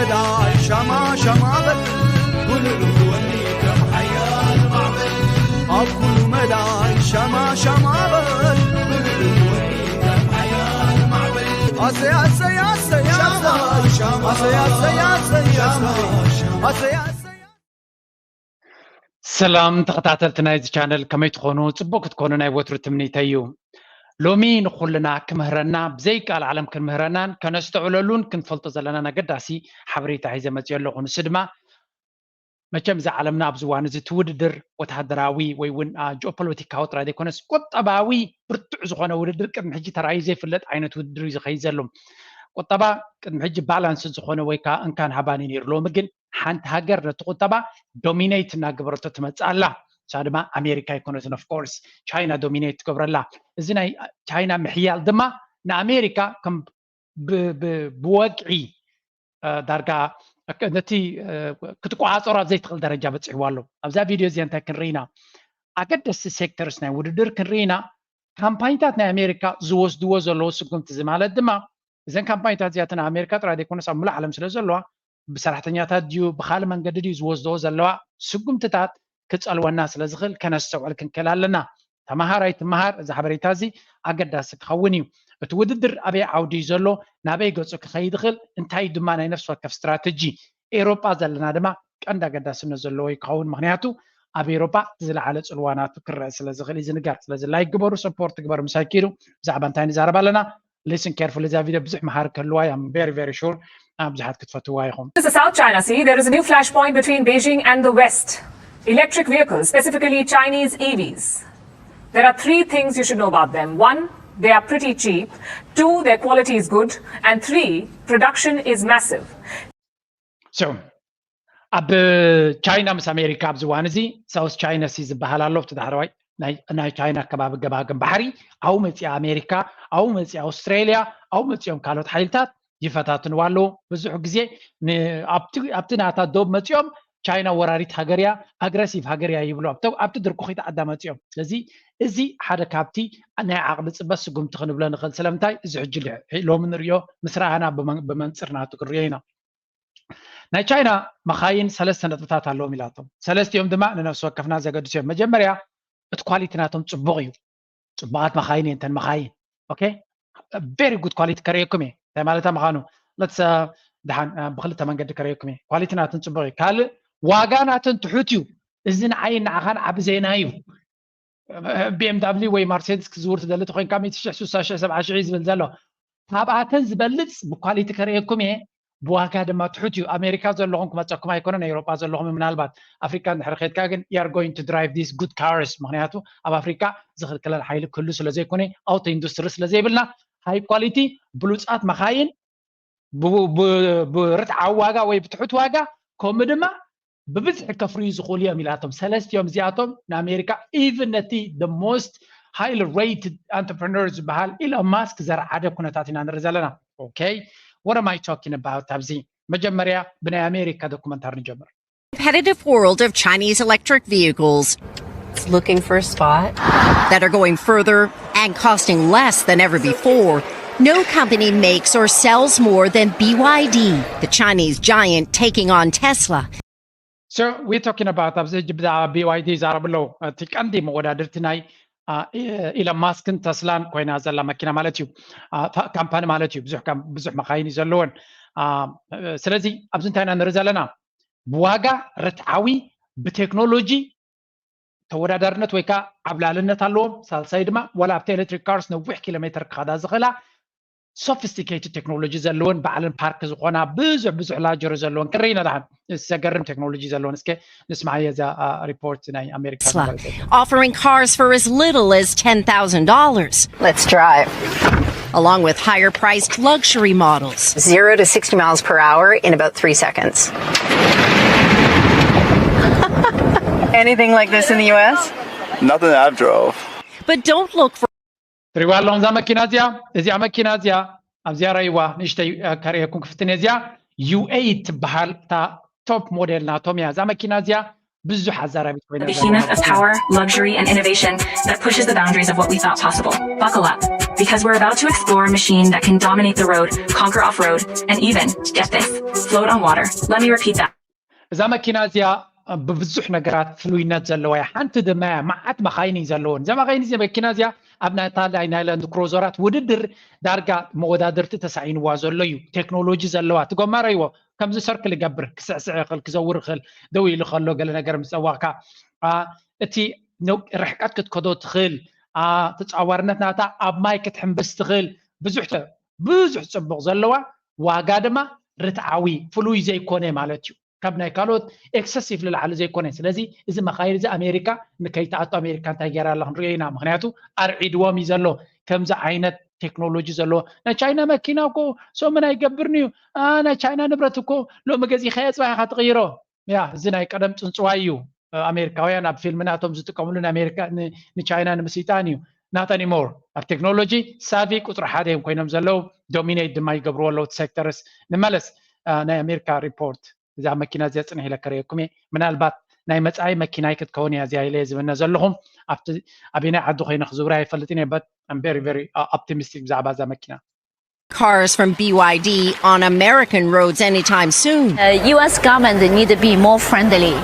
መዳይ ሻማ ሻማ በል፣ ውልል ወኒ ከም ሓያል ማዕበል። ኣብ ኩሉ መዳይ ሻማ ሻማ በል፣ ውልል ወኒ ከም ሓያል ማዕበል። ኣሰይ፣ ኣሰይ፣ ኣሰይ፣ ኣሰይ፣ ኣሰይ፣ ኣሰይ፣ ኣሰይ፣ ኣሰይ፣ ኣሰይ፣ ኣሰይ። ሰላም ተኸታተልቲ ናይዚ ቻነል፣ ከመይ ትኾኑ? ጽቡቕ ክትኮኑ ናይ ወትሩ ትምኒተይ እዩ። ሎሚ ንኹልና ክምህረና፣ ብዘይ ቃል ዓለም ክንምህረናን ከነስተውዕለሉን ክንፈልጦ ዘለናን ኣገዳሲ ሓበሬታ ሒዘ መጺኦ ኣለኹ። ንሱ ድማ፣ መቸም እዛ ዓለምና ኣብዚ እዋን እዚ እቲ ውድድር ወተሃደራዊ ወይ እውን፣ አ፣ ጂኦፖለቲካዊ ጥራይ ዘይኮነስ፣ ቁጠባዊ ብርቱዕ ዝኾነ ውድድር ቅድሚ ሕጂ ተራእዩ ዘይፍለጥ ዓይነት ውድድር እዩ ዝኸይድ ዘሎ። ቁጠባ ቅድሚ ሕጂ ባላንስ ዝኾነ ወይ ከዓ እንካን ሃባን እዩ ነይሩ። ሎሚ ግን ሓንቲ ሃገር ነቲ ቁጠባ ዶሚኔት እናገበረቶ ትመጽእ ኣላ። ንሳ ድማ ኣሜሪካ ኣይኮነትን፣ ኦፍ ኮርስ ቻይና ዶሚኔት ትገብረላ። እዚ ናይ ቻይና ምሕያል ድማ ንኣሜሪካ ከም ብ-፣ ብ-፣ ብወግዒ፣ እ፣ ዳርጋ ነቲ፣ እ፣ ክትቆጻጸሮ ኣብ ዘይትኽእል ደረጃ በጺሕዋ ኣሎ። ኣብዛ ቪድዮ እዚኣ እንታይ ክንርኢ ኢና? ኣገደስቲ ሴክተርስ ናይ ውድድር ክንርኢ ኢና። ካምፓኒታት ናይ ኣሜሪካ ዝወስድዎ ዘለዉ ስጉምቲ፣ እዚ ማለት ድማ እዘን ካምፓኒታት እዚኣተን ኣብ ኣሜሪካ ጥራይ ዘይኮነስ ኣብ ሙሉእ ዓለም ስለ ዘለዋ፣ ብሰራሕተኛታት ድዩ ብኻልእ መንገዲ ድዩ ዝወስድዎ ዘለዋ ስጉምትታት ክጸልወና ስለ ዝኽእል ከነስተውዕል ክንክእል ኣለና። ተመሃር ኣይትመሃር፣ እዚ ሓበሬታ እዚ ኣገዳሲ ክኸውን እዩ። እቲ ውድድር ኣበይ ዓውዲ እዩ ዘሎ፣ ናበይ ገጹ ክኸይድ ይኽእል፣ እንታይ ድማ ናይ ነፍሲ ወከፍ ስትራተጂ ኤውሮጳ ዘለና ድማ ቀንዲ ኣገዳስነት ዘለዎ እዩ ክኸውን። ምኽንያቱ ኣብ ኤውሮጳ እቲ ዝለዓለ ጽልዋ ናቱ ክረአ ስለ ዝኽእል እዩ ዝንገር። ስለዚ ላይክ ግበሩ፣ ሰፖርት ግበሩ። ምሳይ ኪዱ ብዛዕባ እንታይ ንዛረብ ኣለና? Listen carefully፣ እዛ ቪድዮ ብዙሕ መሃሪ ክህልዋ እያ። I'm very, very sure፣ አ፣ ብዙሓት ክትፈትውዋ ኢኹም። This is South China Sea. There is a new flashpoint between Beijing and the West. Electric vehicles, specifically Chinese E Vs. There are three things you should know about them. One, they are pretty cheap. Two, their quality is good. And three, production is massive. So፣ ኣብ ቻይና ምስ ኣሜሪካ ኣብዚ እዋን እዚ ሳውስ ቻይና ሲ ዝበሃል ኣሎ። ኣብቲ ዳሕረዋይ ናይ፣ ናይ ቻይና ከባቢ ገማግም ባሕሪ ኣብኡ መፂኣ ኣሜሪካ፣ ኣብኡ መፂኣ ኣውስትራሊያ፣ ኣብኡ መፂኦም ካልኦት ሓይልታት ይፈታትንዋ ኣለዉ። ብዙሕ ግዜ ን-፣ ኣብቲ፣ ኣብቲ ናታ ዶብ መፂኦም ቻይና ወራሪት ሃገር እያ፣ ኣግረሲቭ ሃገር እያ ይብሉ። ኣብቲ፣ ኣብቲ ድርኩኺት ዓዳ መፂኦም። ስለዚ እዚ ሓደ ካብቲ ናይ ዓቕሊ ፅበት ስጉምቲ ክንብሎ ንኽእል። ስለምንታይ? እዚ ሕጂ ል-፣ ሎሚ ንሪኦ ምስ ረኣና ብመን-፣ ብመንፅር ናቱ ክንሪኦ ኢና። ናይ ቻይና መኻይን ሰለስተ ነጥብታት ኣለዎም ኢላቶም። ሰለስቲኦም ድማ ንነፍሲ ወከፍና ዘገድሱ እዮም። መጀመርያ፣ እቲ ኳሊቲ ናቶም ጽቡቕ እዩ። ጽቡቓት መኻይን እየን እተን መኻይን። ኦኬ? ቨሪ ጉድ ኳሊቲ ከርእየኩም እየ። እንታይ ማለታ ምዃኑ? ለትስ፣ እ፣ ደሓን፣ እ፣ ብኽልተ መንገዲ ከርእየኩም እየ። ኳሊቲ ናተን ጽቡቕ እዩ። ካልእ፣ ዋጋ ናተን ትሑት እዩ። እዚ ንዓይን ንዓኻን ዓቢ ዜና እዩ። ቢ ኤም ዳብሊው ወይ መርሴድስ ክዝውር ትደሊ ተኾይንካ፣ ሚእቲ ሽሕ፣ ስሳ ሽሕ፣ ሰብዓ ሽሕ እዩ ዝብል ዘሎ። ካብኣተን ዝበልጽ ብኳሊቲ ከርእየኩም እየ፣ ብዋጋ ድማ ትሑት እዩ። ኣሜሪካ ዘለኹም ክመጸኩም ኣይኮነን፣ ኤውሮጳ ዘለኹም ምናልባት። ኣፍሪካ እንድሕር ኬድካ ግን፣ you are going to drive these good cars። ምኽንያቱ ኣብ ኣፍሪካ ዝኽልክለል ሓይሊ ክህሉ ስለ ዘይኮነ፣ ኣውቶ ኢንዱስትሪ ስለ ዘይብልና፣ ሃይ ኳሊቲ ብሉጻት መኻይን ብ-፣ ብ-፣ ብርትዓዊ ዋጋ ወይ ብትሑት ዋጋ፣ ከምኡ ድማ ብብዝሒ ከፍርዩ ዝኽእሉ እዮም ኢላቶም። ሰለስቲኦም እዚኣቶም ንኣሜሪካ፣ ኢቭን ነቲ the most highly rated entrepreneur ዝበሃል ኢሎን ማስክ ዘርዓደ ኩነታት ኢና ንርኢ ዘለና። ኦኬ፣ what am I talking about ኣብዚ? መጀመርያ ብናይ ኣሜሪካ ዶኩመንታሪ ንጀምር። Competitive world of Chinese electric vehicles Looking for a spot. that are going further and costing less than ever before. No company makes or sells more than B Y D, the Chinese giant taking on Tesla. So we're talking about ኣብዚ ሕጂ ብዛዕባ ቢ ዋይ ዲ ይዛረቡ ኣለዉ። እቲ ቀንዲ መወዳድርቲ ናይ፣ አ፣ ኢሎን ማስክን ተስላን ኮይና ዘላ መኪና ማለት እዩ። አ፣ ፋ-፣ ካምፓኒ ማለት እዩ። ብዙሕ ካም-፣ ብዙሕ መኻይን እዩ ዘለወን። አ፣ ስለዚ ኣብዚ እንታይ ኢና ንርኢ ዘለና? ብዋጋ ርትዓዊ፣ ብቴክኖሎጂ ተወዳዳርነት ወይ ከዓ ዓብላልነት ኣለዎም። ሳልሳይ ድማ ዋላ ኣብቲ ኤሌክትሪክ ካርስ ነዊሕ ኪሎ ሜትር ክኸዳ ዝኽእላ ሶፊስቲኬትድ ቴክኖሎጂ ዘለወን ባዕለን ፓርክ ዝኾና ብዙሕ ብዙሕ ላጀሪ ዘለወን ክርኢ ኢና። ደሓን ዘገርም ቴክኖሎጂ ዘለወን። እስከ ንስማዕ እዛ፣ አ፣ ሪፖርት ናይ ኣሜሪካ Tesla, offering cars for as little as ten thousand dollars, Let's drive. along with higher priced luxury models. Zero to sixty miles per hour in about three seconds. Anything like this in the U S? Nothing that I've drove. But don't look for ትሪዋ ኣለኹም እዛ መኪና እዚኣ፣ እዚኣ መኪና እዚኣ ኣብዚኣ ረይዋ ንእሽተይ፣ እ፣ ከርእየኩም ክፍትን እየ። እዚኣ ዩ ኤይት ትበሃል፣ እታ ቶፕ ሞዴል ናቶም እያ። እዛ መኪና እዚኣ ብዙሕ ኣዛራቢት ኮይና The behemoth of power, luxury, and innovation that pushes the boundaries of what we thought possible. Buckle up, because we're about to explore a machine that can dominate the road, conquer off road, and even, get this, float on water. Let me repeat that. እዛ መኪና እዚኣ ብብዙሕ ነገራት ፍሉይነት ዘለዋ እያ። ሓንቲ ድማ እያ፣ መዓት መኻይን እዩ ዘለዎን። እዛ መኻይን እዚኣ መኪና እዚኣ ኣብ ናይ ታላይ ናይ ላንድ ክሮዘራት ውድድር ዳርጋ መወዳደርቲ ተሳኢንዋ ዘሎ እዩ። ቴክኖሎጂ ዘለዋ ትጎማረይዎ ከምዚ ሰርክል ይገብር፣ ክስዕስዕ ይኽእል፣ ክዘውር ይኽእል፣ ደው ኢሉ ከሎ ገለ ነገር ምስ ጸዋቕካ እቲ ርሕቀት ክትከዶ ትኽእል፣ ተጻዋርነት ናታ ኣብ ማይ ክትሕምብስ ትኽእል፣ ብዙሕ ብዙሕ ጽቡቕ ዘለዋ፣ ዋጋ ድማ ርትዓዊ ፍሉይ ዘይኮነ ማለት እዩ። ካብ ናይ ካልኦት ኤክሰሲቭ ልላዕሊ ዘይኮነ። ስለዚ እዚ መኻይን እዚ ኣሜሪካ ንከይትኣቱ ኣሜሪካ እንታይ ገይራ ኣላ ክንሪኦ ኢና። ምክንያቱ ኣርዒድዎም እዩ ዘሎ ከምዚ ዓይነት ቴክኖሎጂ ዘለዎ። ናይ ቻይና መኪና እኮ ሰሙን ኣይገብርን እዩ። ናይ ቻይና ንብረት እኮ ሎሚ ገዚእካዮ ጽባሕ ኢኻ ትቕይሮ። ያ እዚ ናይ ቀደም ጽንጽዋይ እዩ። ኣሜሪካውያን ኣብ ፊልም ናቶም ዝጥቀምሉ ንቻይና ንምስይጣን እዩ። Not anymore። ኣብ ቴክኖሎጂ ሳቪ ቁፅሪ ሓደ እዮም ኮይኖም ዘለዉ፣ ዶሚኔት ድማ ይገብርዎ ኣለዉ ሴክተርስ። ንመለስ ናይ ኣሜሪካ ሪፖርት። እዛ መኪና እዚኣ ፅንሕ ኢለ ከርእየኩም እየ። ምናልባት ናይ መፃኢ መኪናይ ክትከውን እያ እዚኣ ኢለ ዝምነ ዘለኹም። ኣብቲ ኣበየናይ ዓዲ ኮይነ ክዝውራ ኣይፈልጥን እየ፣ but I'm very very optimistic ብዛዕባ እዛ መኪና። Cars from B Y D on American roads anytime soon. Uh, U S government need to be more friendly.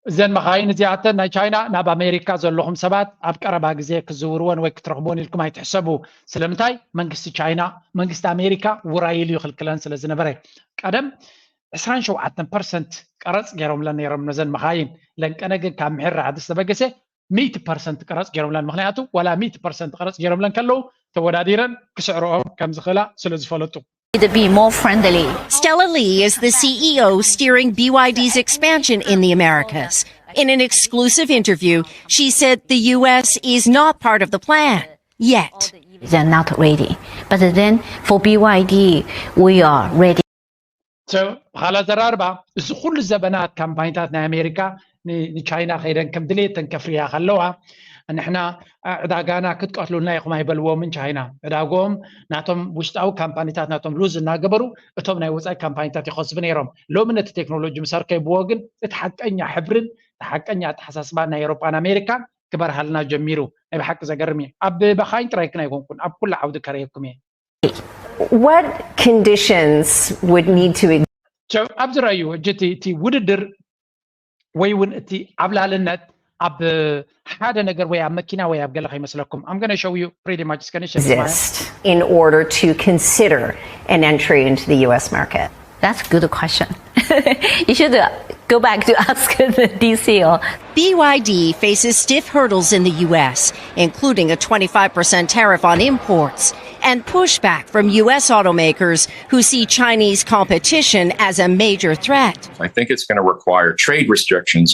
እዘን መኻይን እዚኣተን ናይ ቻይና ናብ ኣሜሪካ ዘለኹም ሰባት ኣብ ቀረባ ግዜ ክዝውርወን ወይ ክትረኽብወን ኢልኩም ኣይትሕሰቡ። ስለምንታይ? መንግስቲ ቻይና፣ መንግስቲ ኣሜሪካ ውራይ ኢሉ ይኽልክለን ስለ ዝነበረ። ቀደም ዕስራን ሸውዓተን ፐርሰንት ቀረፅ ገይሮምለን ነይሮም ነዘን መኻይን። ለንቀነ ግን ካብ ምሕር ራዕዲ ዝተበገሰ ሚእቲ ፐርሰንት ቀረፅ ገይሮምለን። ምክንያቱ ዋላ ሚእቲ ፐርሰንት ቀረፅ ገይሮምለን ከለዉ ተወዳዲረን ክስዕርኦም ከም ዝኽእላ ስለ ዝፈለጡ። To be more friendly. Stella Lee is the C E O steering B Y D's expansion in the Americas. In an exclusive interview, she said the U S is not part of the plan yet. They're not ready. But then for B Y D, we are ready. ብኻላ ዘራርባ እዚ ኩሉ ዘበናት ካምፓኒታት ናይ ኣሜሪካ ንቻይና ከይደን ከም ድሌተን ከፍርያ ከለዋ ንሕና ዕዳጋና ክትቀትሉልና ኢኹም ኣይበልዎምን። ቻይና ዕዳግኦም ናቶም ውሽጣዊ ካምፓኒታት ናቶም ሉዝ እናገበሩ እቶም ናይ ወፃኢ ካምፓኒታት ይኸስቡ ነይሮም። ሎሚ ነቲ ቴክኖሎጂ ምስ ኣርከብዎ ግን እቲ ሓቀኛ ሕብርን እቲ ሓቀኛ ኣተሓሳስባ ናይ ኤሮጳን ኣሜሪካን ክበርሃልና ጀሚሩ። ናይ ብሓቂ ዘገርም እዩ። ኣብ መኻይን ጥራይ ክን ኣይኮንኩን ኣብ ኩሉ ዓውዲ ከርእየኩም እየ። What conditions would need to exist? ኣብዚ ረኣዩ ሕጂ እቲ ውድድር ወይ እውን እቲ ዓብላልነት ኣብ ሓደ ነገር ወይ ኣብ መኪና ወይ ኣብ ገለ ከይመስለኩም። I'm gonna show you pretty much. Can you show me? Exist in order to consider an entry into the U S market? That's a good question. You should uh, go back to ask the D C or B Y D faces stiff hurdles in the U S, including a twenty-five percent tariff on imports and pushback from U S automakers who see Chinese competition as a major threat. I think it's going to require trade restrictions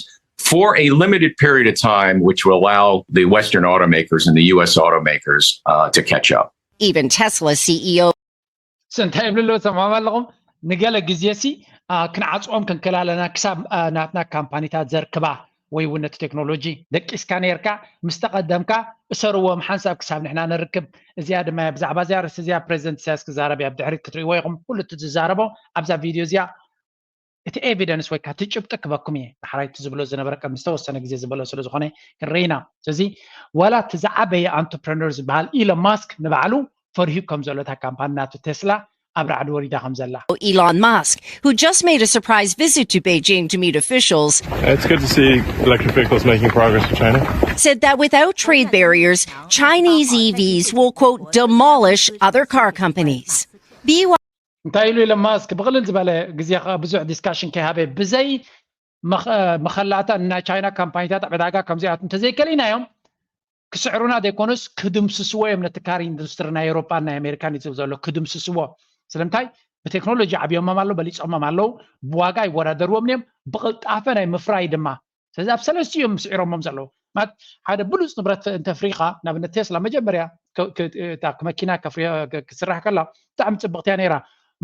for a limited period of time, which will allow the Western automakers and the U S automakers uh, to catch up. Even Tesla C E O እንታይ ይብሉ ኣለዉ? ሰማም ኣለኹም። ንገለ ግዜ ሲ ክንዓፅኦም ክንክእል ኣለና ክሳብ ናትና ካምፓኒታት ዘርክባ ወይ እውን ነቲ ቴክኖሎጂ ደቂስካ ነርካ ምስ ተቐደምካ እሰርዎም ሓንሳብ ክሳብ ንሕና ንርክብ። እዚኣ ድማ ብዛዕባ እዚኣ ርእሲ እዚኣ ፕሬዚደንት ኢሳያስ ክዛረብ ኣብ ድሕሪት ክትርእይዎ ኢኹም። ኩሉ እቲ ዝዛረቦ ኣብዛ ቪድዮ እዚኣ እቲ ኤቪደንስ ወይ ከዓ እቲ ጭብጢ ክበኩም እየ። ዳሕራይ እቲ ዝብሎ ዝነበረ ከም ዝተወሰነ ግዜ ዝበሎ ስለ ዝኾነ ክንርኢ ኢና። ስለዚ ዋላ እቲ ዝዓበየ ኣንትርፕረነር ዝበሃል ኢሎን ማስክ ንባዕሉ ፈሪሁ ከም ዘሎ እታ ካምፓኒ ናቱ ቴስላ ኣብ ራዕዲ ወሪዳ ከም ዘላ Elon Musk, who just made a surprise visit to Beijing to meet officials, It's good to see electric vehicles making progress in China. said that without trade barriers, Chinese E Vs will, quote, demolish other car companies. B Y እንታይ ኢሉ ኢሎን ማስክ ብቕልል ዝበለ ግዜ ከዓ ብዙሕ ዲስካሽን ከይሃበ ብዘይ መኸላእታ ናይ ቻይና ካምፓኒታት ኣብ ዕዳጋ ከምዚኣት እንተዘይከሊናዮም ክስዕሩና ዘይኮኑስ ክድምስስዎ እዮም ነቲ ካር ኢንዱስትሪ ናይ ኤሮፓን ናይ ኣሜሪካን እዩ ዝብል ዘሎ። ክድምስስዎ ስለምንታይ? ብቴክኖሎጂ ዓብዮሞም ኣለዉ፣ በሊፆሞም ኣለዉ፣ ብዋጋ ይወዳደርዎም እዮም፣ ብቕልጣፈ ናይ ምፍራይ ድማ። ስለዚ ኣብ ሰለስቲኡ እዮም ስዒሮሞም ዘለዉ። ማለት ሓደ ብሉፅ ንብረት እንተፍሪኻ ንኣብነት ቴስላ መጀመርያ መኪና ክስራሕ ከላ ብጣዕሚ ፅብቕቲ እያ ነይራ።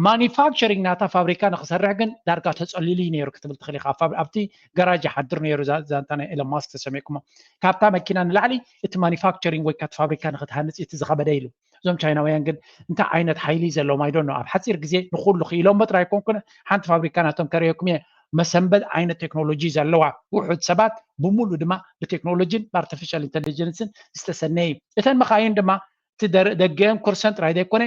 ማኒፋክቸሪንግ ናታ ፋብሪካ ንክሰርሕ ግን ዳርጋ ተፀሊሉ እዩ ነይሩ ክትብል ትኽእል ኢኻ። ኣብቲ ገራጅ ይሓድር ነይሩ። ዛንታ ናይ ኤሎን ማስክ ተሰሚዕኩሞ። ካብታ መኪና ንላዕሊ እቲ ማኒፋክቸሪንግ ወይ ካብቲ ፋብሪካ ንክትሃንፅ እቲ ዝኸበደ ኢሉ። እዞም ቻይናውያን ግን እንታይ ዓይነት ሓይሊ ዘለዎም ኣይዶኖ ኣብ ሓፂር ግዜ ንኩሉ ክኢሎሞ ጥራይ ኣይኮንኩን ሓንቲ ፋብሪካ ናቶም ከርእየኩም እየ። መሰንበት ዓይነት ቴክኖሎጂ ዘለዋ፣ ውሑድ ሰባት ብምሉእ ድማ ብቴክኖሎጂን ብኣርቲፊሻል ኢንተሊጀንስን ዝተሰነየ እዩ። እተን መኻይን ድማ እቲ ደር- ደገአን ኮርሰን ጥራይ ዘይኮነ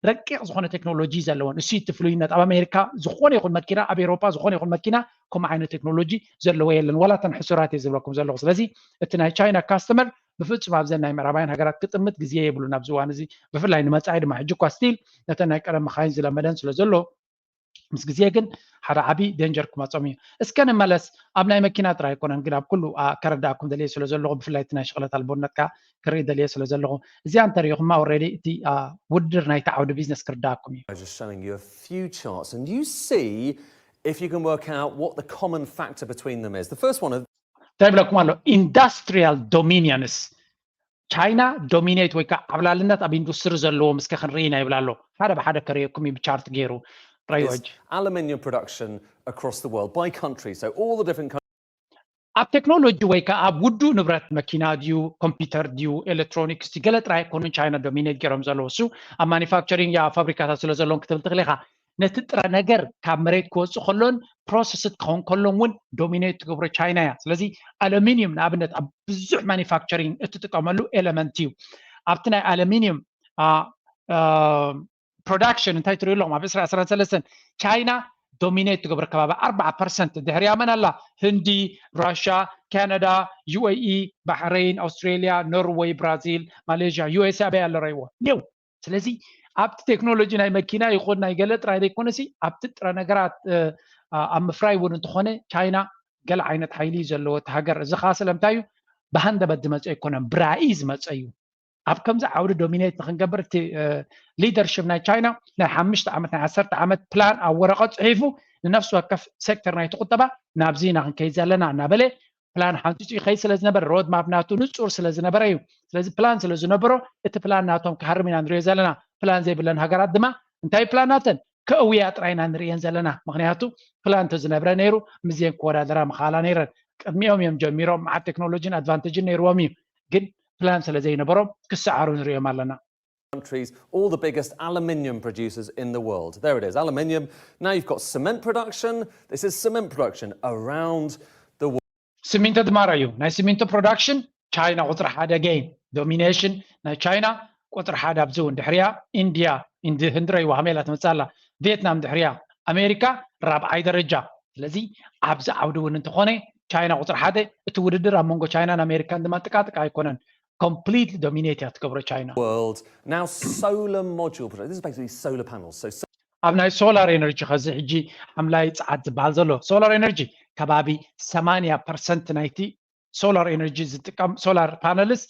ረቂቕ ዝኾነ ቴክኖሎጂ ዘለወን። እሱ እቲ ፍሉይነት። ኣብ ኣሜሪካ ዝኾነ ይኹን መኪና፣ ኣብ ኤሮፓ ዝኾነ ይኹን መኪና ከምኡ ዓይነት ቴክኖሎጂ ዘለዎ የለን። ዋላ እተን ሕሱራት እየ ዝብለኩም ዘለኹ። ስለዚ እቲ ናይ ቻይና ካስተመር ብፍጹም ኣብዘን ናይ ምዕራባውያን ሃገራት ክጥምት ግዜ የብሉን ኣብዚ እዋን እዚ። ብፍላይ ንመጻኢ ድማ ሕጂ እኳ ስቲል ነተን ናይ ቀደም መኻይን ዝለመደን ስለ ዘሎ ምስ ግዜ ግን ሓደ ዓቢ ደንጀር ክመጾም እዩ። እስከ ንመለስ። ኣብ ናይ መኪና ጥራይ ኣይኮነን ግን ኣብ ኩሉ ኣ፣ ከረዳእኩም ደልየ ስለ ዘለኹ፣ ብፍላይ እቲ ናይ ሽቕለት ኣልቦነትካ ክርኢ ደልየ ስለ ዘለኹ፣ እዚኣ እንተሪኢኹማ ኦልሬዲ እቲ ኣ፣ ውድድር ናይቲ ዓውዲ ቢዝነስ ክርዳእኩም እዩ። I'm just showing you a few charts and you see if you can work out what the common factor between them is. The first one of እንታይ ይብለኩም ኣሎ? ኢንዳስትሪያል ዶሚኒየንስ። ቻይና ዶሚኔት ወይ ከዓ ዓብላልነት ኣብ ኢንዱስትሪ ዘለዎም እስከ ክንርኢ ኢና ይብል ኣሎ። ሓደ ብሓደ ከርእየኩም እዩ ብቻርት ገይሩ። ራይወጅ aluminium production across the world by country. So all the different countries. ኣብ ቴክኖሎጂ ወይ ከዓ ኣብ ውዱ ንብረት፣ መኪና ድዩ፣ ኮምፒውተር ድዩ፣ ኤሌክትሮኒክስ ድዩ፣ ገለ ጥራይ ኣይኮኑን ቻይና ዶሚኔት ገይሮም ዘለዉ። እሱ ኣብ ማኒፋክቸሪንግ ያ ፋብሪካታት ስለ ዘለዎም ክትብል ትኽእል ኢኻ። ነቲ ጥረ ነገር ካብ መሬት ክወፅእ ከሎን ፕሮሰስድ ክኸውን ከሎን እውን ዶሚኔት ትገብሮ ቻይና እያ። ስለዚ ኣሉሚኒየም ንኣብነት ኣብ ብዙሕ ማኒፋክቸሪንግ እትጥቀመሉ ኤለመንት እዩ። ኣብቲ ናይ ኣሉሚኒየም ፕሮዳክሽን እንታይ ትሪኡ ኣለኹም? ኣብ ዕስራ ዕስራን ሰለስተን ቻይና ዶሚኔት ትገብሮ ከባቢ ኣርባዓ ፐርሰንት። ድሕሪያ መን ኣላ? ህንዲ፣ ራሻ፣ ካናዳ፣ ዩ ኤ ኢ፣ ባሕረይን፣ ኣውስትሬልያ፣ ኖርወይ፣ ብራዚል፣ ማሌዥያ፣ ዩ ኤስ ኣበይ ኣሎ ረይዎ ኔው። ስለዚ ኣብቲ ቴክኖሎጂ ናይ መኪና ይኹን ናይ ገለ ጥራይ ዘይኮነሲ ኣብቲ ጥረ ነገራት ኣብ ምፍራይ እውን እንተኾነ ቻይና ገለ ዓይነት ሓይሊ እዩ ዘለዎ እቲ ሃገር። እዚ ከዓ ስለምንታይ እዩ? ብሃንደበት ዝመፀ ኣይኮነን፣ ብራኢ ዝመፀ እዩ። ኣብ ከምዚ ዓውዲ ዶሚኔት ንክንገብር እቲ ሊደርሽፕ ናይ ቻይና ናይ ሓሙሽተ ዓመት ናይ ዓሰርተ ዓመት ፕላን ኣብ ወረቐት ፅሒፉ ንነፍሲ ወከፍ ሴክተር ናይቲ ቁጠባ ናብዚ ኢና ክንከይድ ዘለና እናበለ ፕላን ሓንፂፁ ይኸይድ ስለ ዝነበረ ሮድማፕ ናቱ ንፁር ስለ ዝነበረ እዩ። ስለዚ ፕላን ስለ ዝነበሮ እቲ ፕላን ናቶም ክሃርም ኢና ንሪኦ ዘለና። ፕላን ዘይብለን ሃገራት ድማ እንታይ ፕላን ናተን ከእውያ ጥራይ ኢና ንርእየን ዘለና። ምክንያቱ ፕላን እንተዝነብረ ነይሩ ምስዚአን ክወዳደራ ምኽኣላ ነይረን። ቅድሚኦም እዮም ጀሚሮም፣ መዓት ቴክኖሎጂን ኣድቫንቴጅን ነይርዎም እዩ፣ ግን ፕላን ስለ ዘይነበሮም ክሰዓሩ ንርእዮም ኣለና። Countries, all the biggest aluminium producers in the world. There it is, aluminium. Now you've got cement production. This is cement production around the world. ሲሚንቶ ድማ ረዩ። ናይ ሲሚንቶ ፕሮዳክሽን ቻይና ቁፅሪ ሓደ ገይን ዶሚኔሽን ናይ ቻይና ቁፅሪ ሓደ ኣብዚ እውን ድሕሪያ ኢንድያ፣ ኢንዲ ህንዲ ረይዋ ሃሜላ ትመፅእ ኣላ። ቪየትናም ድሕሪያ፣ ኣሜሪካ ራብዓይ ደረጃ። ስለዚ ኣብዚ ዓውዲ እውን እንተኾነ ቻይና ቁፅሪ ሓደ። እቲ ውድድር ኣብ መንጎ ቻይናን ኣሜሪካን ድማ ጥቃጥቃ ኣይኮነን። ኮምፕሊትሊ ዶሚኔት እያ ትገብሮ ቻይና። World. Now solar module production. This is basically solar panels. So ኣብ ናይ ሶላር ኤነርጂ ከዚ ሕጂ ሓምላይ ፀዓት ዝበሃል ዘሎ ሶላር ኤነርጂ ከባቢ ሰማንያ ፐርሰንት ናይቲ ሶላር ኤነርጂ ዝጥቀም ሶላር ፓነልስ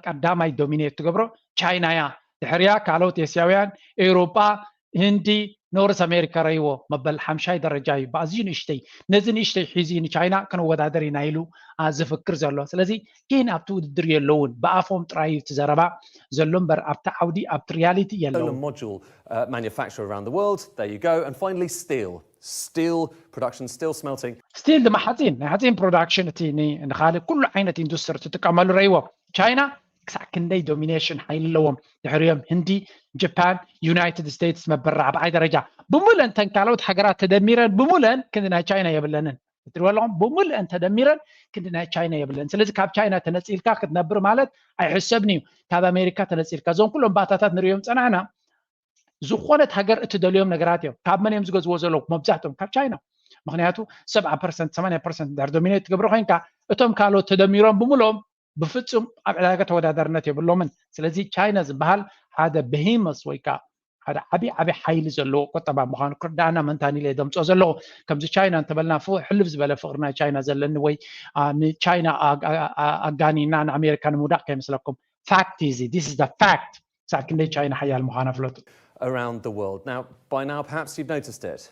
ቀዳማይ ዶሚኔት ትገብሮ ቻይና እያ። ድሕሪያ ካልኦት ኤስያውያን፣ ኤውሮጳ፣ ህንዲ፣ ኖርስ ኣሜሪካ ረይዎ መበል ሓምሻይ ደረጃ እዩ ብኣዝዩ ንእሽተይ። ነዚ ንእሽተይ ሒዙ እዩ ንቻይና ክንወዳደር ኢና ኢሉ ዝፍክር ዘሎ። ስለዚ ግን ኣብቲ ውድድር የለውን፣ ብኣፎም ጥራይ እዩ እቲ ዘረባ ዘሎ እምበር ኣብቲ ዓውዲ ኣብቲ ሪያሊቲ የለውን። Module uh, manufacturer around the world. There you go. And finally, steel. Steel production, steel smelting. ስቲል ድማ ሓፂን፣ ናይ ሓፂን ፕሮዳክሽን እቲ ንካልእ ኩሉ ዓይነት ኢንዱስትሪ ትጥቀመሉ ረይዎ። ቻይና ክሳዕ ክንደይ ዶሚኔሽን ሓይሊ ኣለዎም። ድሕሪኦም ህንዲ፣ ጃፓን፣ ዩናይትድ ስቴትስ መበል ራብዓይ ደረጃ። ብምሉእን እተን ካልኦት ሃገራት ተደሚረን ብምሉእን ክንዲ ናይ ቻይና የብለንን። እትሪእዎ ኣለኹም ብምሉእን ተደሚረን ክንዲ ናይ ቻይና የብለን። ስለዚ ካብ ቻይና ተነፂልካ ክትነብር ማለት ኣይሕሰብን እዩ። ካብ ኣሜሪካ ተነፂልካ እዞም ኩሎም ባታታት ንሪኦም ፀናሕና ዝኾነት ሃገር እትደልዮም ነገራት እዮም። ካብ መን እዮም ዝገዝዎ ዘለዉ? መብዛሕትኦም ካብ ቻይና። ምክንያቱ ሰብዓ ፐርሰንት ሰማንያ ፐርሰንት እንድሕር ዶሚኔት ትገብሮ ኮይንካ እቶም ካልኦት ተደሚሮም ብምሎም ብፍጹም ኣብ ዕዳጋ ተወዳዳርነት የብሎምን። ስለዚ ቻይና ዝበሃል ሓደ ብሂመስ ወይ ከዓ ሓደ ዓብዪ ዓብዪ ሓይሊ ዘለዎ ቁጠባ ምዃኑ ክርዳእና መንታን ኢለ ደምፆ ዘለኹ። ከምዚ ቻይና እንተበልና ሕልፍ ዝበለ ፍቕሪ ናይ ቻይና ዘለኒ ወይ ንቻይና ኣጋኒና ንኣሜሪካ ንምውዳቕ ከይመስለኩም። ፋክት እዚ this is the fact። ሳዕ ክንደይ ቻይና ሓያል ምዃና ፍለጡ። Around the world. Now, by now, perhaps you've noticed it.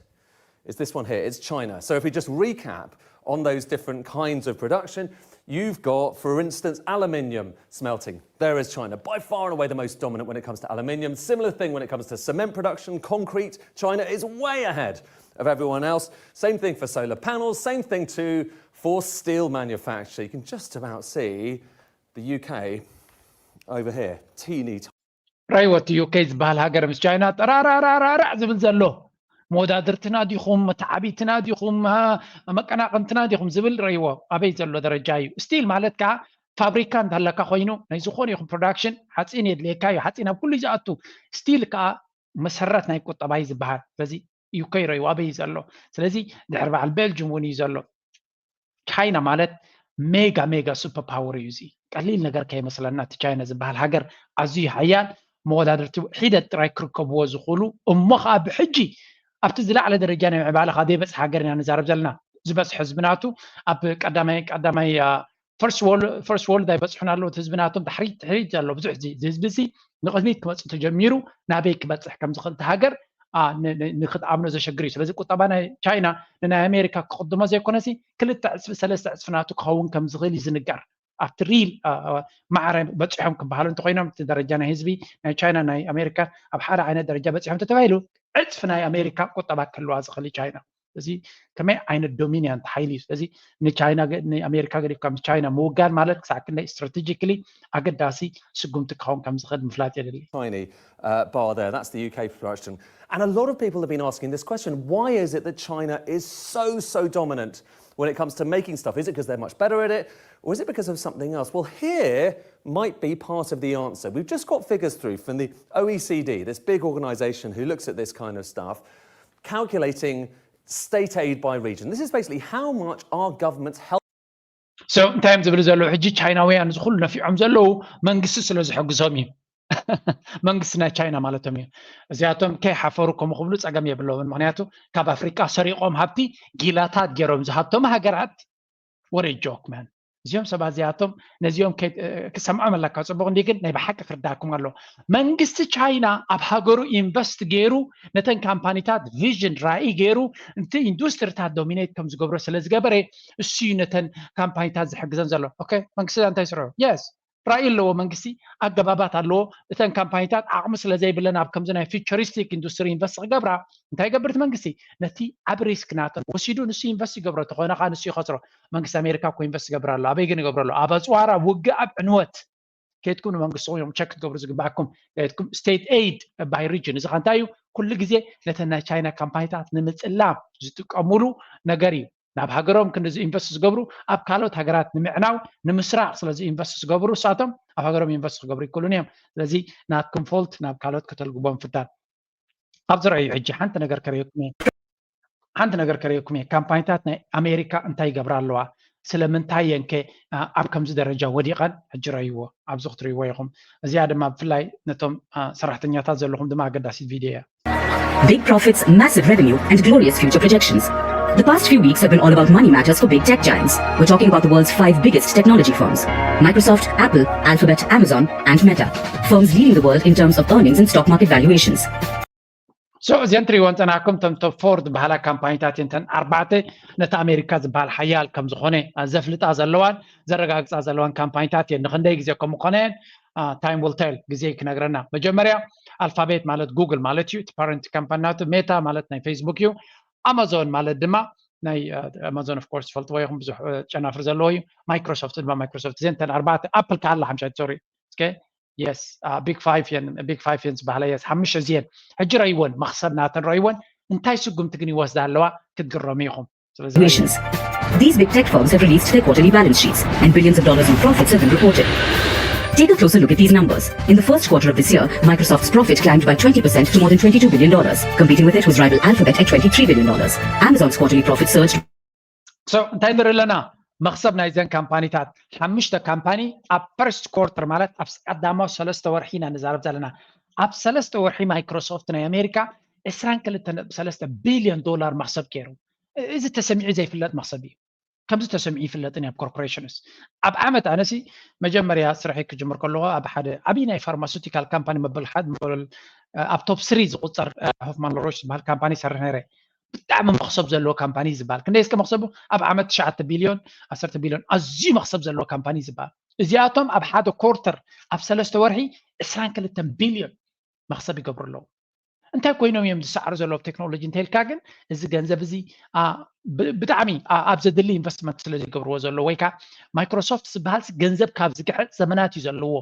It's this one here, it's China. So if we just recap on those different kinds of production, you've got, for instance, aluminium smelting. There is China, by far and away the most dominant when it comes to aluminium. Similar thing when it comes to cement production, concrete. China is way ahead of everyone else. Same thing for solar panels, same thing too for steel manufacture. You can just about see the U K over here, teeny tiny. ራይወት ዩ ኬ ዝበሃል ሃገር ምስ ቻይና ጠራራራራራዕ ዝብል ዘሎ መወዳድርትና ዲኹም፣ መተዓቢትና ዲኹም፣ መቀናቕንትና ዲኹም ዝብል ረይዎ ኣበይ ዘሎ ደረጃ እዩ። ስቲል ማለት ከዓ ፋብሪካ እንተለካ ኮይኑ ናይ ዝኾነ ይኹን ፕሮዳክሽን ሓፂን የድልየካ እዩ። ሓፂን ኣብ ኩሉ እዩ ዝኣቱ። ስቲል ከዓ መሰረት ናይ ቁጠባ እዩ ዝበሃል። ስለዚ ዩኬ ረይዎ ኣበይ እዩ ዘሎ። ስለዚ ድሕሪ በዓል ቤልጅም እውን እዩ ዘሎ። ቻይና ማለት ሜጋ ሜጋ ሱፐር ፓወር እዩ። እዚ ቀሊል ነገር ከይመስለና፣ እቲ ቻይና ዝበሃል ሃገር ኣዝዩ ሓያል፣ መወዳድርቲ ሒደት ጥራይ ክርከብዎ ዝኽእሉ፣ እሞ ከዓ ብሕጂ ኣብቲ ዝለዓለ ደረጃ ናይ ምዕባለ ካብ ዘይበፅሐ ሃገር ኢና ንዛረብ ዘለና። ዝበፅሐ ህዝቢ ናቱ ኣብ ቀዳማይ ቀዳማይ ፈርስት ወርልድ ኣይበፅሑን ኣለዉ። ህዝቢ ናቶም ታሕሪት ትሕሪት ዘሎ ብዙሕ ህዝቢ እዚ ንቕድሚት ክመፅእ ተጀሚሩ ናበይ ክበፅሕ ከም ዝኽእል እቲ ሃገር ንክትኣምኖ ዘሸግር እዩ። ስለዚ ቁጠባ ናይ ቻይና ንናይ ኣሜሪካ ክቕድሞ ዘይኮነሲ ክልተ ዕፅፊ ሰለስተ ዕፅፊ ናቱ ክኸውን ከም ዝኽእል እዩ ዝንገር። ኣብቲ ሪል ማዕረ በፂሖም ክበሃሉ እንተኮይኖም እቲ ደረጃ ናይ ህዝቢ ናይ ቻይና ናይ ኣሜሪካ ኣብ ሓደ ዓይነት ደረጃ በፂሖም ተተባሂሉ ዕፅፊ ናይ ኣሜሪካ ቁጠባ ክህልዋ ዝኽእል ቻይና። እዚ ከመይ ዓይነት ዶሚኒያንት ሓይሊ እዩ። ስለዚ ንቻይና ንኣሜሪካ ገዲፍካ ምስ ቻይና ምውጋን ማለት ክሳዕ ክንደይ ስትራቴጂካሊ ኣገዳሲ ስጉምቲ ክኸውን ከም ዝኽእል ምፍላጥ የድሊ። Tiny uh, bar there, that's the U K production. And a lot of people have been asking this question, why is it that China is so, so dominant when it comes to making stuff? Is it because they're much better at it? Or is it because of something else? Well, here might be part of the answer. We've just got figures through from the O E C D, this big organization who looks at this kind of stuff, calculating state aid by region. This is basically how much our governments help. So እንታይ እዮም ዝብሉ ዘለዉ ሕጂ ቻይናውያን? እዚ ኩሉ ነፊዖም ዘለዉ መንግስቲ ስለ ዝሕግዞም እዩ። መንግስቲ ናይ ቻይና ማለቶም እዩ። እዚኣቶም ከይሓፈሩ ከምኡ ክብሉ ፀገም የብለምን። ምክንያቱ ካብ ኣፍሪቃ ሰሪቆም ሃብቲ ጊላታት ገይሮም ዝሃብቶም ሃገራት ወደ ጆክ መን እዚኦም ሰባት እዚኣቶም ነዚኦም ክሰምዖም ኣለካ። ፅቡቅ እንዲ ግን ናይ ብሓቂ ክርዳኩም ኣሎ። መንግስቲ ቻይና ኣብ ሃገሩ ኢንቨስት ገይሩ ነተን ካምፓኒታት ቪዥን ራእይ ገይሩ እቲ ኢንዱስትሪታት ዶሚኔት ከም ዝገብሮ ስለ ዝገበረ እሱ እዩ ነተን ካምፓኒታት ዝሕግዘን ዘሎ። ኦኬ መንግስቲ እንታይ ስርሑ? የስ ራእይ ኣለዎ መንግስቲ፣ ኣገባባት ኣለዎ። እተን ካምፓኒታት ዓቕሚ ስለ ዘይብለን ኣብ ከምዚ ናይ ፊቸሪስቲክ ኢንዱስትሪ ኢንቨስት ክገብራ እንታይ ይገብር እቲ መንግስቲ? ነቲ ዓብ ሪስክ ናተን ወሲዱ ንሱ ኢንቨስት ይገብሮ፣ ተኾይነ ከዓ ንሱ ይኸስሮ። መንግስቲ ኣሜሪካ እኮ ኢንቨስት ይገብር ኣሎ። ኣበይ ግን ይገብሮ ኣሎ? ኣብ ኣፅዋር፣ ኣብ ውግእ፣ ኣብ ዕንወት ከይድኩም ንመንግስቲ እዮም ቸክ ክትገብሩ ዝግባኣኩም። ከይድኩም ስቴት ኤይድ ባይ ሪጅን እዚ ከ እንታይ እዩ? ኩሉ ግዜ ነተን ናይ ቻይና ካምፓኒታት ንምፅላም ዝጥቀሙሉ ነገር እዩ። ናብ ሃገሮም ክንዲ ኢንቨስት ዝገብሩ ኣብ ካልኦት ሃገራት ንምዕናው ንምስራቕ ስለ ኢንቨስት ዝገብሩ ንሳቶም ኣብ ሃገሮም ኢንቨስት ክገብሩ ይክእሉን እዮም። ስለዚ ናትኩም ፎልት ናብ ካልኦት ከተልግቦም ፍታን። ኣብዚ ረኣዩ ሕጂ ሓንቲ ነገር ከርእየኩም እየ። ሓንቲ ነገር ከርእየኩም እየ። ካምፓኒታት ናይ ኣሜሪካ እንታይ ይገብራ ኣለዋ? ስለምንታይ እየን ከ ኣብ ከምዚ ደረጃ ወዲቐን? ሕጂ ረእይዎ፣ ኣብዚ ክትርእይዎ ኢኹም። እዚኣ ድማ ብፍላይ ነቶም ሰራሕተኛታት ዘለኹም ድማ ኣገዳሲት ቪድዮ እያ። Big profits, massive revenue, and glorious future projections. The past few weeks have been all about money matters for big tech giants. We're talking about the world's five biggest technology firms: Microsoft, Apple, Alphabet, Amazon, and Meta. Firms leading the world in terms of earnings and stock market valuations. So እዚአን ትሪእወን ፀናሕኩም እተን ቶፕ ፎር ዝበሃላ ካምፓኒታት እየን። እተን ኣርባዕተ ነቲ ኣሜሪካ ዝበሃል ሓያል ከም ዝኾነ ዘፍልጣ ዘለዋን ዘረጋግፃ ዘለዋን ካምፓኒታት እየን። ንክንደይ ግዜ ከም ምኾነ time will tell፣ ግዜ ክነግረና። መጀመርያ ኣልፋቤት ማለት ጉግል ማለት እዩ፣ እቲ ፓረንት ካምፓኒ ናቱ። ሜታ ማለት ናይ ፌስቡክ እዩ። ኣማዞን ማለት ድማ ናይ ኣማዞን ኦፍ ኮርስ ትፈልጥዎ ኢኹም፣ ብዙሕ ጨናፍር ዘለዎ እዩ። ማይክሮሶፍት ድማ ማይክሮሶፍት። እዘን እተን ኣርባዕተ፣ ኣፕል ከዓ ኣላ ሓምሻይቲ፣ ሶሪ፣ እስከ የስ ቢግ ፋይቭ እየን፣ ቢግ ፋይቭ እየን ዝበሃላ። የስ ሓምሽ እዚየን። ሕጂ ረይወን፣ መኽሰብ ናተን ረይወን። እንታይ ስጉምቲ ግን ይወስዳ ኣለዋ ክትግረሙ ኢኹም። ስለዚ Valuations. These big tech firms have released their quarterly balance sheets, and billions of dollars in profits have been reported. Take a closer look at these numbers. In the first quarter of this year, Microsoft's profit climbed by twenty percent to more than twenty-two billion dollars. Competing with it was rival Alphabet at twenty-three billion dollars. Amazon's quarterly profit surged So እንታይ ንርኢ ኣለና? መኽሰብ ናይዘን ካምፓኒታት፣ ሓሙሽተ ካምፓኒ ኣብ ፈርስት ኮርተር ማለት ኣብ ቀዳማዊ ሰለስተ ወርሒ ኢና ንዛረብ ዘለና። ኣብ ሰለስተ ወርሒ ማይክሮሶፍት ናይ ኣሜሪካ ዕስራን ክልተን ነጥቢ ሰለስተ ቢልዮን ዶላር መኽሰብ ገይሩ። እዚ ተሰሚዑ ዘይፍለጥ መኽሰብ እዩ። ከምዚ ተሰሚዑ ይፍለጥን እዩ ኣብ ኮርፖሬሽንስ። ኣብ ዓመት ኣነሲ መጀመርያ ስርሐይ ክጅምር ከለኹ ኣብ ሓደ ዓብዪ ናይ ፋርማሱቲካል ካምፓኒ መበል ሓደ መበል ኣብ ቶፕ ስሪ ዝቁፀር ሆፍማን ሮሽ ዝበሃል ካምፓኒ ይሰርሕ ነይረ። ብጣዕሚ መኽሰብ ዘለዎ ካምፓኒ ዝበሃል። ክንደይ እስከ መኽሰቡ? ኣብ ዓመት ትሽዓተ ቢልዮን፣ ዓሰርተ ቢልዮን ኣዝዩ መኽሰብ ዘለዎ ካምፓኒ ዝበሃል። እዚኣቶም ኣብ ሓደ ኮርተር ኣብ ሰለስተ ወርሒ ዕስራን ክልተን ቢልዮን መኽሰብ ይገብሩ ኣለዉ። እንታይ ኮይኖም እዮም ዝሰዕሩ ዘለዉ ኣብ ቴክኖሎጂ እንተልካ ግን እዚ ገንዘብ እዚ ብጣዕሚ ኣብ ዘድሊ ኢንቨስትመንት ስለ ዘይገብርዎ ዘለዉ ወይ ከዓ ማይክሮሶፍት ዝበሃል ገንዘብ ካብ ዝግሕጥ ዘመናት እዩ ዘለዎ።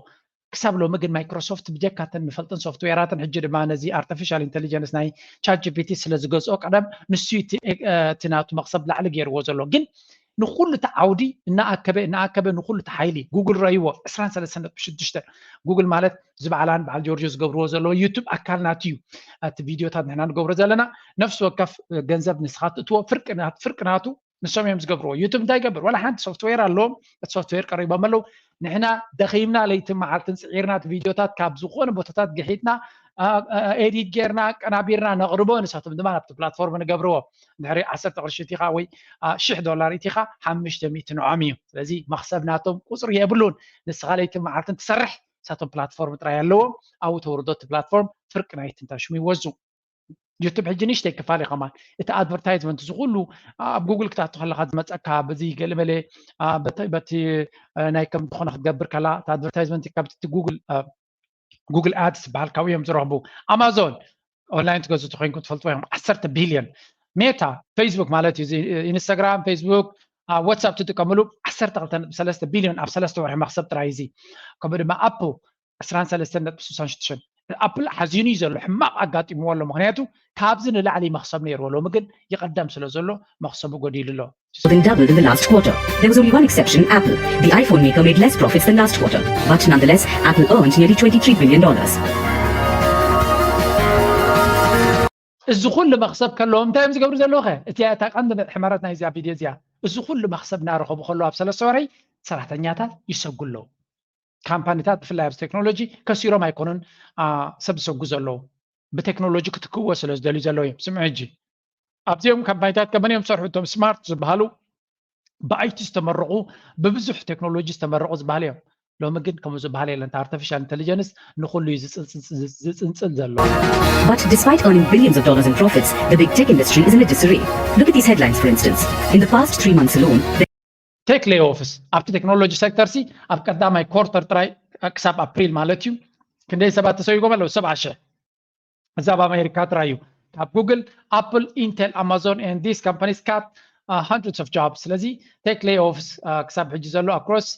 ክሳብ ሎሚ ግን ማይክሮሶፍት ብጀካተን ንፈልጥን ሶፍትዌራትን ሕጂ ድማ ነዚ ኣርቲፊሻል ኢንቴሊጀንስ ናይ ቻት ጂ ፒ ቲ ስለ ዝገዝኦ ቀደም ንሱ እቲ ናቱ መክሰብ ላዕሊ ገይርዎ ዘሎ። ግን ንኩሉ እቲ ዓውዲ እናኣከበ እናኣከበ ንኩሉ እቲ ሓይሊ ጉግል ረይዎ ዕስራን ሰለስተን ነጥቢ ሽዱሽተ ጉግል ማለት ዝበዓላን በዓል ጆርጆ ዝገብርዎ ዘለዎ ዩቱብ ኣካል ናቱ እዩ። እቲ ቪዲዮታት ንሕና ንገብሮ ዘለና ነፍሲ ወከፍ ገንዘብ ንስኻ ትእትዎ ፍርቂ ናቱ ንሶም እዮም ዝገብርዎ። ዩቱብ እንታይ ይገብር? ዋላ ሓንቲ ሶፍትዌር ኣለዎም። እቲ ሶፍትዌር ቀሪቦም ኣለዉ። ንሕና ደኺምና ለይቲ መዓልትን ፅዒርና እቲ ቪዲዮታት ካብ ዝኾነ ቦታታት ግሒጥና ኤዲት ጌርና ቀናቢርና ነቕርቦ። ንሳቶም ድማ ናብቲ ፕላትፎርም ንገብርዎ። ድሕሪ ዓሰርተ ቅርሺ እቲኻ ወይ ሽሕ ዶላር እቲኻ ሓሙሽተ ሚእቲ ንዖም እዩ። ስለዚ መኽሰብ ናቶም ቁፅሪ የብሉን። ንስኻ ለይቲ መዓልትን ትሰርሕ፣ ንሳቶም ፕላትፎርም ጥራይ ኣለዎም። ኣብኡ ተውርዶ እቲ ፕላትፎርም ፍርቂ ናይቲ እንታይ ሽሙ ይወዙ። ዩቱብ ሕጂ ንእሽተይ ክፋል እዩ ከማን። እቲ ኣድቨርታይዝመንት እዚ ኩሉ ኣብ ጉግል ክትኣቱ ከለኻ ዝመፀካ በዚ ገለመለ በቲ ናይ ከም ዝኾነ ክትገብር ከላ እቲ ኣድቨርታይዝመንት ካብቲ ጉግል ጉግል ኣድስ ዝበሃል ካብኡ እዮም ዝረኽቡ። ኣማዞን ኦንላይን ትገዙ ተኮይንኩም ትፈልጥዎ እዮም። ዓሰርተ ቢልዮን ሜታ ፌስቡክ ማለት እዩ። ኢንስታግራም፣ ፌስቡክ፣ ዋትሳፕ ትጥቀምሉ ዓሰርተ ክልተ ነጥቢ ሰለስተ ቢልዮን ኣብ ሰለስተ ወርሒ መክሰብ ጥራይ እዚ። ከምኡ ድማ ኣፕል ዕስራን ሰለስተን ነጥቢ ስሳን ሽዱሽተን ኣፕል ሓዚኑ እዩ ዘሎ። ሕማቕ ኣጋጢምዎ ኣሎ። ምክንያቱ ካብዚ ንላዕሊ መክሰብ ነይርዎ። ሎሚ ግን ይቐደም ስለ ዘሎ መክሰቡ ጎዲሉ ኣሎ። More than doubled in the last quarter. There was only one exception, Apple. The iPhone maker made less profits than last quarter. But nonetheless, Apple earned nearly twenty-three billion dollars. እዚ ኩሉ መክሰብ ከለዎም እንታይ እዮም ዝገብሩ ዘለዉ ኸ? እቲያ እታ ቀንዲ ሕመረት ናይ እዚኣ ቪድዮ እዚኣ። እዚ ኩሉ መክሰብ እናረኸቡ ከለዉ ኣብ ሰለስተ ወርሒ ሰራሕተኛታት ይሰጉ ኣለዉ። ካምፓኒታት ብፍላይ ኣብዚ ቴክኖሎጂ ከሲሮም ኣይኮኑን ሰብ ዝሰጉ ዘለዉ። ብቴክኖሎጂ ክትክእዎ ስለ ዝደልዩ ዘለዉ እዮም። ስምዑ ሕጂ ኣብዚኦም ካምፓኒታት ከመን እዮም ዝሰርሑ? እቶም ስማርት ዝበሃሉ ብኣይቲ ዝተመረቑ ብብዙሕ ቴክኖሎጂ ዝተመረቑ ዝበሃል እዮም። ሎሚ ግን ከምኡ ዝበሃል የለን። ኣርቲፊሻል ኢንቴሊጀንስ ንኹሉ እዩ ዝፅንፅል ዘሎ። But despite earning billions of dollars in profits, the big tech industry is in a disarray. Look at these headlines, for instance. In the past three months alone, ቴክ ሌኦፍስ ኣብቲ ቴክኖሎጂ ሴክተር ሲ ኣብ ቀዳማይ ኮርተር ጥራይ ክሳብ ኣፕሪል ማለት እዩ ክንደይ ሰባት ተሰይጎም ኣለዉ? ሰብዓ ሽሕ። እዚ ኣብ ኣሜሪካ ጥራይ እዩ። ካብ ጉግል፣ ኣፕል፣ ኢንቴል፣ ኣማዞን and these companies cut hundreds of jobs። ስለዚ ቴክ ሌኦፍስ ክሳብ ሕጂ ዘሎ ኣክሮስ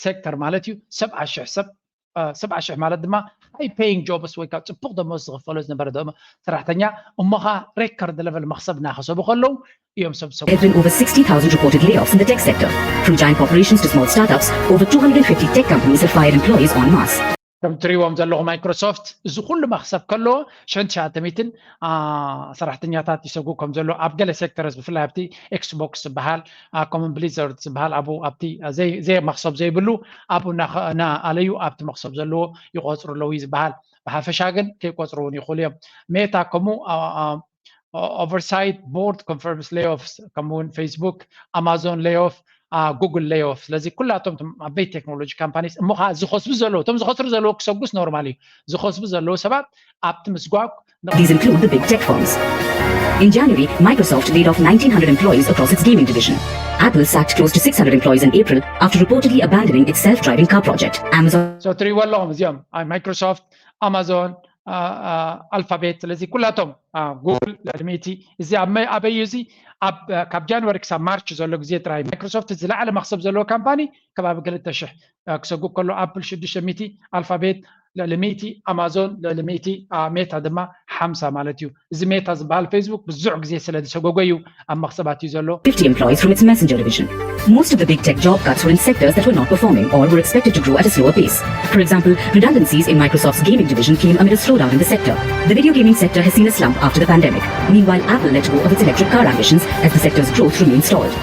ሴክተር ማለት እዩ ሰብዓ ሽሕ ሰብ። ሰብዓ ሽሕ ማለት ድማ high paying jobs ወይ ከዓ ፅቡቕ ደሞዝ ዝኽፈሎ ዝነበረ ሰራሕተኛ እሞ ከዓ ሬከርድ ለቨል መክሰብ እናኸሰቡ ከለዉ እዮም ሰብ ሰብ There have been over sixty thousand reported layoffs in the tech sector. From giant corporations to small startups, over two hundred fifty tech companies have fired employees en masse. ከም ትሪዎም ዘለኹ ማይክሮሶፍት እዚ ኩሉ መክሰብ ከለዎ ሸንተ ሸዓተ ሚእትን ሰራሕተኛታት ይሰጉ ከም ዘሎ ኣብ ገለ ሴክተርስ ብፍላይ ኣብቲ ኤክስቦክስ ዝበሃል ከምኡ ብሊዘርድ ዝበሃል ኣብኡ ኣብቲ ዘይመክሰብ ዘይብሉ ኣብኡ እናኣለዩ ኣብቲ መክሰብ ዘለዎ ይቆፅሩ ኣለዉ እዩ ዝበሃል። ብሓፈሻ ግን ከይቆፅሩ እውን ይኽእሉ እዮም። ሜታ ከምኡ ኦቨርሳይት ቦርድ ኮንፈርምስ ሌኦፍስ ከምኡውን ፌስቡክ ኣማዞን ሌኦፍ ጉግል ሌኦፍ። ስለዚ ኩላቶም ዓበይቲ ቴክኖሎጂ ካምፓኒስ እሞ ከዓ ዝኸስቡ ዘለዉ እቶም ዝኸስሩ ዘለዉ ክሰጉስ ኖርማል እዩ። ዝኸስቡ ዘለዉ ሰባት ኣብቲ ምስጓግ These include the big tech firms. In January, Microsoft laid off nineteen hundred employees across its gaming division. Apple sacked close to six hundred employees in April after reportedly abandoning its self-driving car project. Amazon ትሪእዎ ኣለኹም እዚኦም ማይክሮሶፍት ኣማዞን ኣልፋቤት። ስለዚ ኩላቶም ጉግል ልዕሊ ሚእቲ እዚ ኣበይ እዩ? እዚ ካብ ጃንዋሪ ክሳብ ማርች ዘሎ ግዜ ጥራይ ማይክሮሶፍት ዝለዓለ መክሰብ ዘለዎ ካምፓኒ ከባቢ ክልተ ሽሕ ክሰጉ ከሎ ኣፕል ሽዱሽተ ሚእቲ፣ ኣልፋቤት ልዕሊ ሚእቲ፣ ኣማዞን ልዕሊ ሚእቲ፣ ሜታ ድማ ሓምሳ ማለት እዩ። እዚ ሜታ ዝበሃል ፌስቡክ ብዙሕ ግዜ ስለ ዝሰጎጎ እዩ ኣብ መኽሰባት እዩ ዘሎ። fifty employees from its messenger division. Most of the big tech job cuts were in sectors that were not performing or were expected to grow at a slower pace. For example, redundancies in Microsoft's gaming division came amid a slowdown in the sector. The video gaming sector has seen a slump after the pandemic. Meanwhile, Apple let go of its electric car ambitions as the sector's growth remains stalled.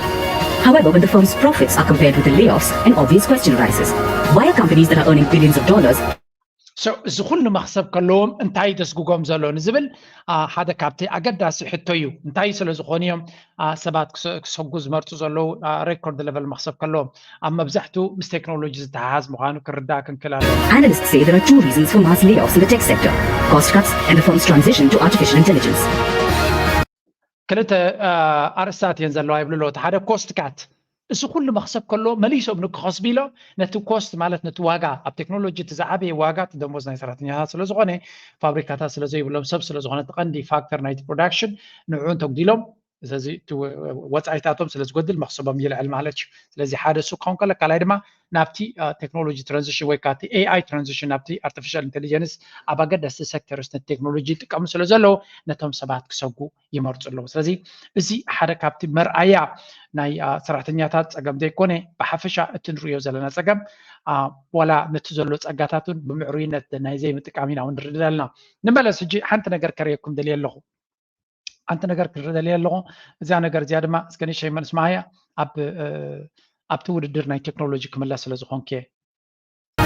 However, when the firm's profits are compared with the layoffs, an obvious question arises. Why are companies that are earning billions of dollars እዚ ኩሉ መክሰብ ከለዎም እንታይ ደስጉጎም ዘሎ ንዝብል ሓደ ካብቲ ኣገዳሲ ሕቶ እዩ። እንታይ ስለ ዝኾኑ እዮም ሰባት ክሰጉ ዝመርፁ ዘለዉ? ሬኮርድ ለቨል መክሰብ ከለዎም ኣብ መብዛሕቱ ምስ ቴክኖሎጂ ዝተሓሓዝ ምዃኑ ክርዳእ ክንክል ኣሎ። Analysts say there are two reasons for mass layoffs in the tech sector: cost cuts and the firm's transition to artificial intelligence. ክልተ ኣርእስታት እየን ዘለዋ ይብሉ ኣለዉ። እቲ ሓደ ኮስት ካት፣ እዚ ኩሉ መኽሰብ ከሎ መሊሶም ንክኸስቡ ኢሎም ነቲ ኮስት ማለት ነቲ ዋጋ ኣብ ቴክኖሎጂ እቲ ዝዓበየ ዋጋ እቲ ደሞዝ ናይ ሰራሕተኛታት ስለ ዝኾነ ፋብሪካታት ስለ ዘይብሎም ሰብ ስለ ዝኾነ እቲ ቀንዲ ፋክተር ናይቲ ፕሮዳክሽን ንዕኡ እንተጉዲሎም ስለዚ ወፃኢታቶም ስለዝጎድል መክሰቦም ይልዕል ማለት እዩ። ስለዚ ሓደ እሱ ክኸውን ከሎ ካልኣይ ድማ ናብቲ ቴክኖሎጂ ትራንዚሽን ወይ ካቲ ኤኣይ ትራንዚሽን ናብቲ ኣርቲፊሻል ኢንቴሊጀንስ ኣብ ኣገደስቲ ሴክተርስ ነቲ ቴክኖሎጂ ይጥቀሙ ስለ ዘለዉ ነቶም ሰባት ክሰጉ ይመርፁ ኣለዉ። ስለዚ እዚ ሓደ ካብቲ መርኣያ ናይ ሰራሕተኛታት ፀገም ዘይኮነ ብሓፈሻ እቲ ንሪኦ ዘለና ፀገም ዋላ ነቲ ዘሎ ፀጋታት እውን ብምዕሩይነት ናይ ዘይምጥቃም ኢና እውን ንርኢ ዘለና። ንመለስ ሕጂ ሓንቲ ነገር ከርእየኩም ደልየ ኣለኹ። ሓንቲ ነገር ክርኢ ደልየ ኣለኹ። እዚኣ ነገር እዚኣ ድማ እስከ ንእሽተይ መልስ መሃያ ኣብ ኣብቲ ውድድር ናይ ቴክኖሎጂ ክምለስ ስለ ዝኾንክ እየ።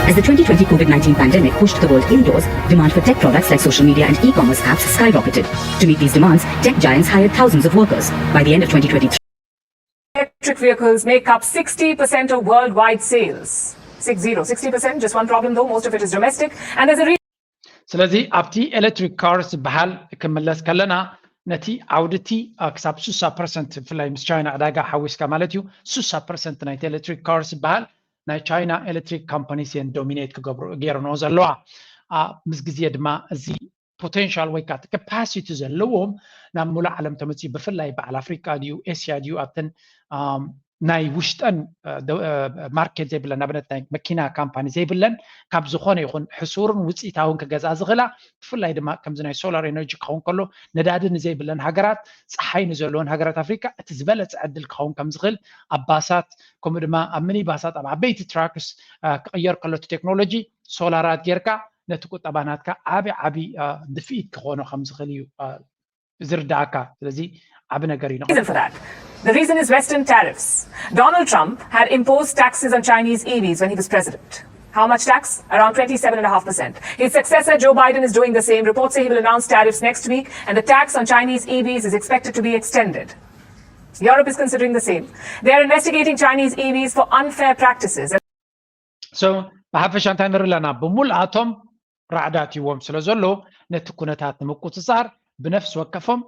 As the twenty twenty COVID nineteen pandemic pushed the world indoors, demand for tech products like social media and e-commerce apps skyrocketed. To meet these demands, tech giants hired thousands of workers. By the end of twenty twenty-three, electric vehicles make up sixty percent of worldwide sales. Six zero, sixty percent, just one problem though, most of it is domestic. And there's a re- ስለዚ ኣብቲ ኤሌክትሪክ ካርስ ዝበሃል ክምለስ ከለና ነቲ ዓውድቲ ክሳብ ስሳ ፐርሰንት ብፍላይ ምስ ቻይና ዕዳጋ ሓዊስካ ማለት እዩ። ስሳ ፐርሰንት ናይቲ ኤሌክትሪክ ካርስ ዝበሃል ናይ ቻይና ኤሌክትሪክ ካምፓኒስ እየን ዶሚኔት ክገብሩ ገይረንኦ ዘለዋ። ምስ ግዜ ድማ እዚ ፖቴንሻል ወይ ከዓ ካፓሲቲ ዘለዎም ናብ ሙሉእ ዓለም ተመፅኡ ብፍላይ በዓል ኣፍሪቃ ድዩ ኤስያ ድዩ ኣብተን ናይ ውሽጠን ማርኬት ዘይብለን ኣብነት ናይ መኪና ካምፓኒ ዘይብለን ካብ ዝኾነ ይኹን ሕሱርን ውፅኢታውን ክገዝኣ ዝኽእላ ብፍላይ ድማ ከምዚ ናይ ሶላር ኤነርጂ ክኸውን ከሎ ነዳዲ ንዘይብለን ሃገራት ፀሓይ ንዘለዎን ሃገራት ኣፍሪካ እቲ ዝበለፀ ዕድል ክኸውን ከም ዝኽእል ኣብ ባሳት ከምኡ ድማ ኣብ ሚኒባሳት ኣብ ዓበይቲ ትራክስ ክቕየር ከሎ እቲ ቴክኖሎጂ ሶላራት ጌርካ ነቲ ቁጠባ ናትካ ዓቢ ዓቢ ድፍኢት ክኾኖ ከም ዝኽእል እዩ ዝርዳእካ። ስለዚ ዓቢ ነገር እዩ። reason for that. The reason is Western tariffs. Donald Trump had imposed taxes on Chinese E Vs when he was president. How much tax? Around twenty-seven and a half percent. His successor, Joe Biden, is doing the same. Reports say he will announce tariffs next week, and the tax on Chinese E Vs is expected to be extended. Europe is considering the same. They are investigating Chinese E Vs for unfair practices. So ብሓፈሻ እንታይ ንርኢ ኣለና? ብምልኣቶም ራዕዲ ኣትይዎም ስለ ዘሎ ነቲ ኩነታት ንምቁፅፃር ብነፍሲ ወከፎም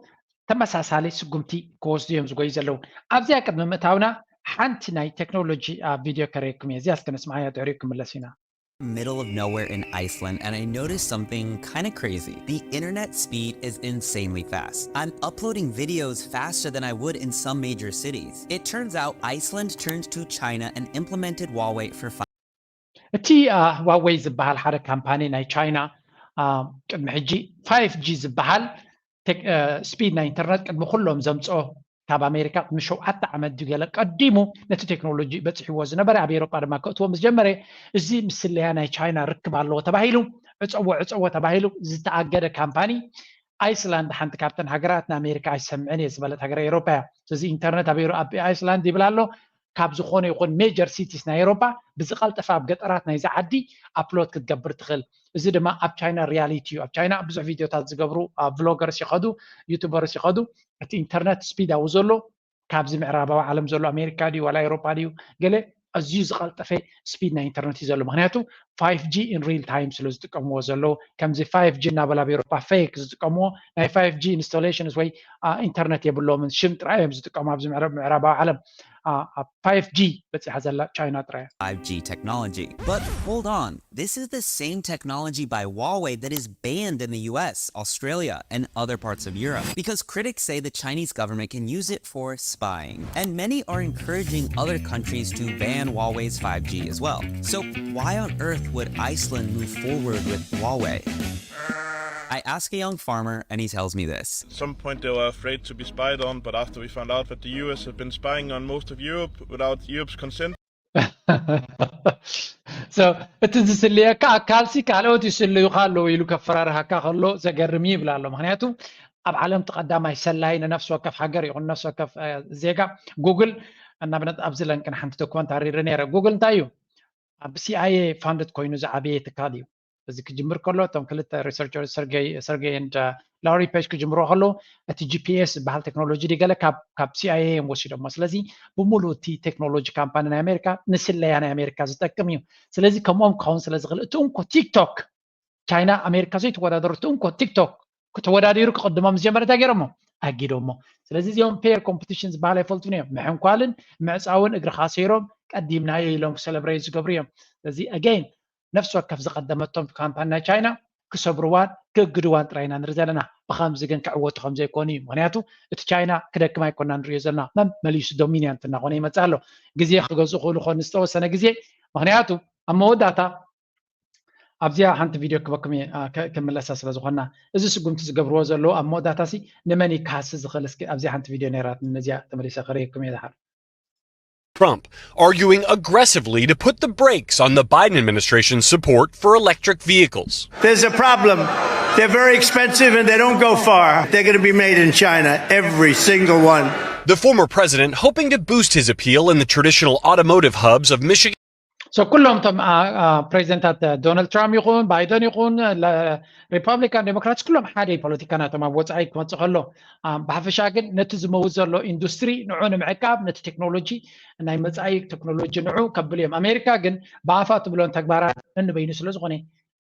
ተመሳሳሊ ስጉምቲ ክወስዱ እዮም ዝጎዩ ዘለዉ። ኣብዚኣ ቅድሚ ምእታውና ሓንቲ ናይ ቴክኖሎጂ ቪድዮ ከርእየኩም እየ። እዚኣ እስከ ነስምዓያ ድሕሪኡ ክምለስ ኢና። Middle of nowhere in Iceland, and I noticed something kind of crazy. The internet speed is insanely fast. I'm uploading videos faster than I would in some major cities. It turns out Iceland turned to China and implemented Huawei for five. እቲ ዋዌይ ዝበሃል ሓደ ካምፓኒ ናይ ቻይና ቅድሚ ሕጂ ፋይፍ ጂ ዝበሃል ስፒድ ናይ ኢንተርነት ቅድሚ ኩሎም ዘምፅኦ ካብ ኣሜሪካ ቅድሚ ሸውዓተ ዓመት ድዩ ገለ ቀዲሙ ነቲ ቴክኖሎጂ በፂሕዎ ዝነበረ ኣብ ኤሮጳ ድማ ከእትዎ ምስ ጀመረ እዚ ምስለያ ናይ ቻይና ርክብ ኣለዎ ተባሂሉ ዕፀዎ ዕፀዎ ተባሂሉ ዝተኣገደ ካምፓኒ ኣይስላንድ ሓንቲ ካብተን ሃገራት ንኣሜሪካ ኣይሰምዕን እየ ዝበለት ሃገረ ኤሮጳ እያ። ስለዚ ኢንተርነት ኣብ ኣይስላንድ ይብል ኣሎ ካብ ዝኾነ ይኹን ሜጀር ሲቲስ ናይ ኤሮጳ ብዝቐልጠፈ ኣብ ገጠራት ናይዚ ዓዲ ኣፕሎድ ክትገብር ትኽእል። እዚ ድማ ኣብ ቻይና ሪያሊቲ እዩ። ኣብ ቻይና ብዙሕ ቪዲዮታት ዝገብሩ ቭሎገርስ ይኸዱ፣ ዩቱበርስ ይኸዱ። እቲ ኢንተርነት ስፒድ ኣብኡ ዘሎ ካብዚ ምዕራባዊ ዓለም ዘሎ ኣሜሪካ ድዩ ዋላ ኤሮጳ ድዩ ገለ ኣዝዩ ዝቐልጠፈ ስፒድ ናይ ኢንተርነት እዩ ዘሎ። ምክንያቱ ፋይፍ ጂ ኢን ሪል ታይም ስለ ዝጥቀምዎ ዘለዉ ከምዚ ፋይፍ ጂ እናበላ ኣብ ኤሮጳ ፌክ ዝጥቀምዎ ናይ ፋይፍ ጂ ኢንስቶሌሽንስ ወይ ኢንተርነት የብሎምን። ሽም ጥራይ እዮም ዝጥቀሙ ኣብዚ ምዕራባዊ ዓለም። ኣብ ፋይፍ ጂ በፂሓ ዘላ ቻይና ጥራይ። five G technology. But hold on, this is the same technology by Huawei that is banned in the U S, Australia, and other parts of Europe because critics say the Chinese government can use it for spying. And many are encouraging other countries to ban Huawei's five G as well. So why on earth would Iceland move forward with Huawei? I ask a young farmer and he tells me this. At some point they were afraid to be spied on, but after we found out that the U S had been spying on most of Europe without Europe's consent, so እቲ ዝስልየካ ኣካልሲ ካልኦት ይስልዩካ ኣለዉ ኢሉ ከፈራርሃካ ከሎ ዘገርም እዩ ይብል ኣሎ። ምክንያቱ ኣብ ዓለም እቲ ቀዳማይ ሰላይ ንነፍሲ ወከፍ ሃገር ይኹን ነፍሲ ወከፍ ዜጋ ጉግል እናብነት ኣብዚ ለንቅን ሓንቲ ዶክመንታሪ ርእ ነረ ጉግል እንታይ እዩ ብሲኣይኤ ፋንድድ ኮይኑ ዝዓበየ ትካል እዩ። እዚ ክጅምር ከሎ እቶም ክልተ ሪሰርቸር ሰርጌይ ሰርጌይ ላሪ ፔጅ ክጅምሮ ከሎ እቲ ጂፒኤስ ዝበሃል ቴክኖሎጂ ገለ ካብ ሲኣይኤ እዮም ወሲዶሞ። ስለዚ ብምሉእ እቲ ቴክኖሎጂ ካምፓኒ ናይ ኣሜሪካ ንስለያ ናይ ኣሜሪካ ዝጠቅም እዩ። ስለዚ ከምኦም ክኸውን ስለ ዝኽእል እቲ እንኮ ቲክቶክ ቻይና ኣሜሪካ ዘይተወዳደሩ እቲ እንኮ ቲክቶክ ተወዳዲሩ ክቕድሞም ዝጀመረ እንታይ ገይሮሞ ኣጊዶሞ። ስለዚ እዚኦም ፔር ኮምፒቲሽን ዝበሃል ኣይፈልጡን እዮም። ምሕንኳልን ምዕፃውን እግርኻ ሰይሮም ቀዲምናዮ ኢሎም ክሰለብሬት ዝገብሩ እዮም። ስለዚ ኣገይን ነፍሲ ወከፍ ዝቐደመቶም ካምፓኒ ናይ ቻይና ክሰብርዋን ክእግድዋን ጥራይ ኢና ንርኢ ዘለና። ብኸምዚ ግን ክዕወቱ ከም ዘይኮኑ እዩ። ምክንያቱ እቲ ቻይና ክደክም ኣይኮና ንሪኦ ዘለና፣ መመሊሱ ዶሚኒያንት እናኾነ ይመፅእ ኣሎ። ግዜ ክገዝኡ ክእሉ ኾን ዝተወሰነ ግዜ። ምክንያቱ ኣብ መወዳእታ ኣብዚኣ ሓንቲ ቪድዮ ክበኩም እየ፣ አ፣ ከ-፣ ክምለሳ ስለ ዝኾና፣ እዚ ስጉምቲ ዝገብርዎ ዘለዉ ኣብ መወዳእታ ሲ ንመን ይከሃሲ ዝኽእል? እስኪ ኣብዚኣ ሓንቲ ቪድዮ ነይራት፣ ነዚኣ ተመሊሰ ክርእየኩም እየ። ዝሓር Trump arguing aggressively to put the brakes on the Biden administration's support for electric vehicles. There's a problem. They're very expensive and they don't go far. They're going to be made in China, every single one. The former president hoping to boost his appeal in the traditional automotive hubs of Michigan. So ኩሎም እቶም ፕሬዚደንታት ዶናልድ ትራምፕ ይኹን ባይደን ይኹን ሪፐብሊካን ዴሞክራትስ ኩሎም ሓደ ፖለቲካ ናቶም ኣብ ወፃኢ ክመፅእ ከሎ፣ ብሓፈሻ ግን ነቲ ዝመውት ዘሎ ኢንዱስትሪ ንዑ ንምዕቃብ፣ ነቲ ቴክኖሎጂ፣ ናይ መፃኢ ቴክኖሎጂ ንዑ ከብል እዮም። ኣሜሪካ ግን ብኣፋ ትብሎን ተግባራት ነንበይኑ ስለ ዝኾነ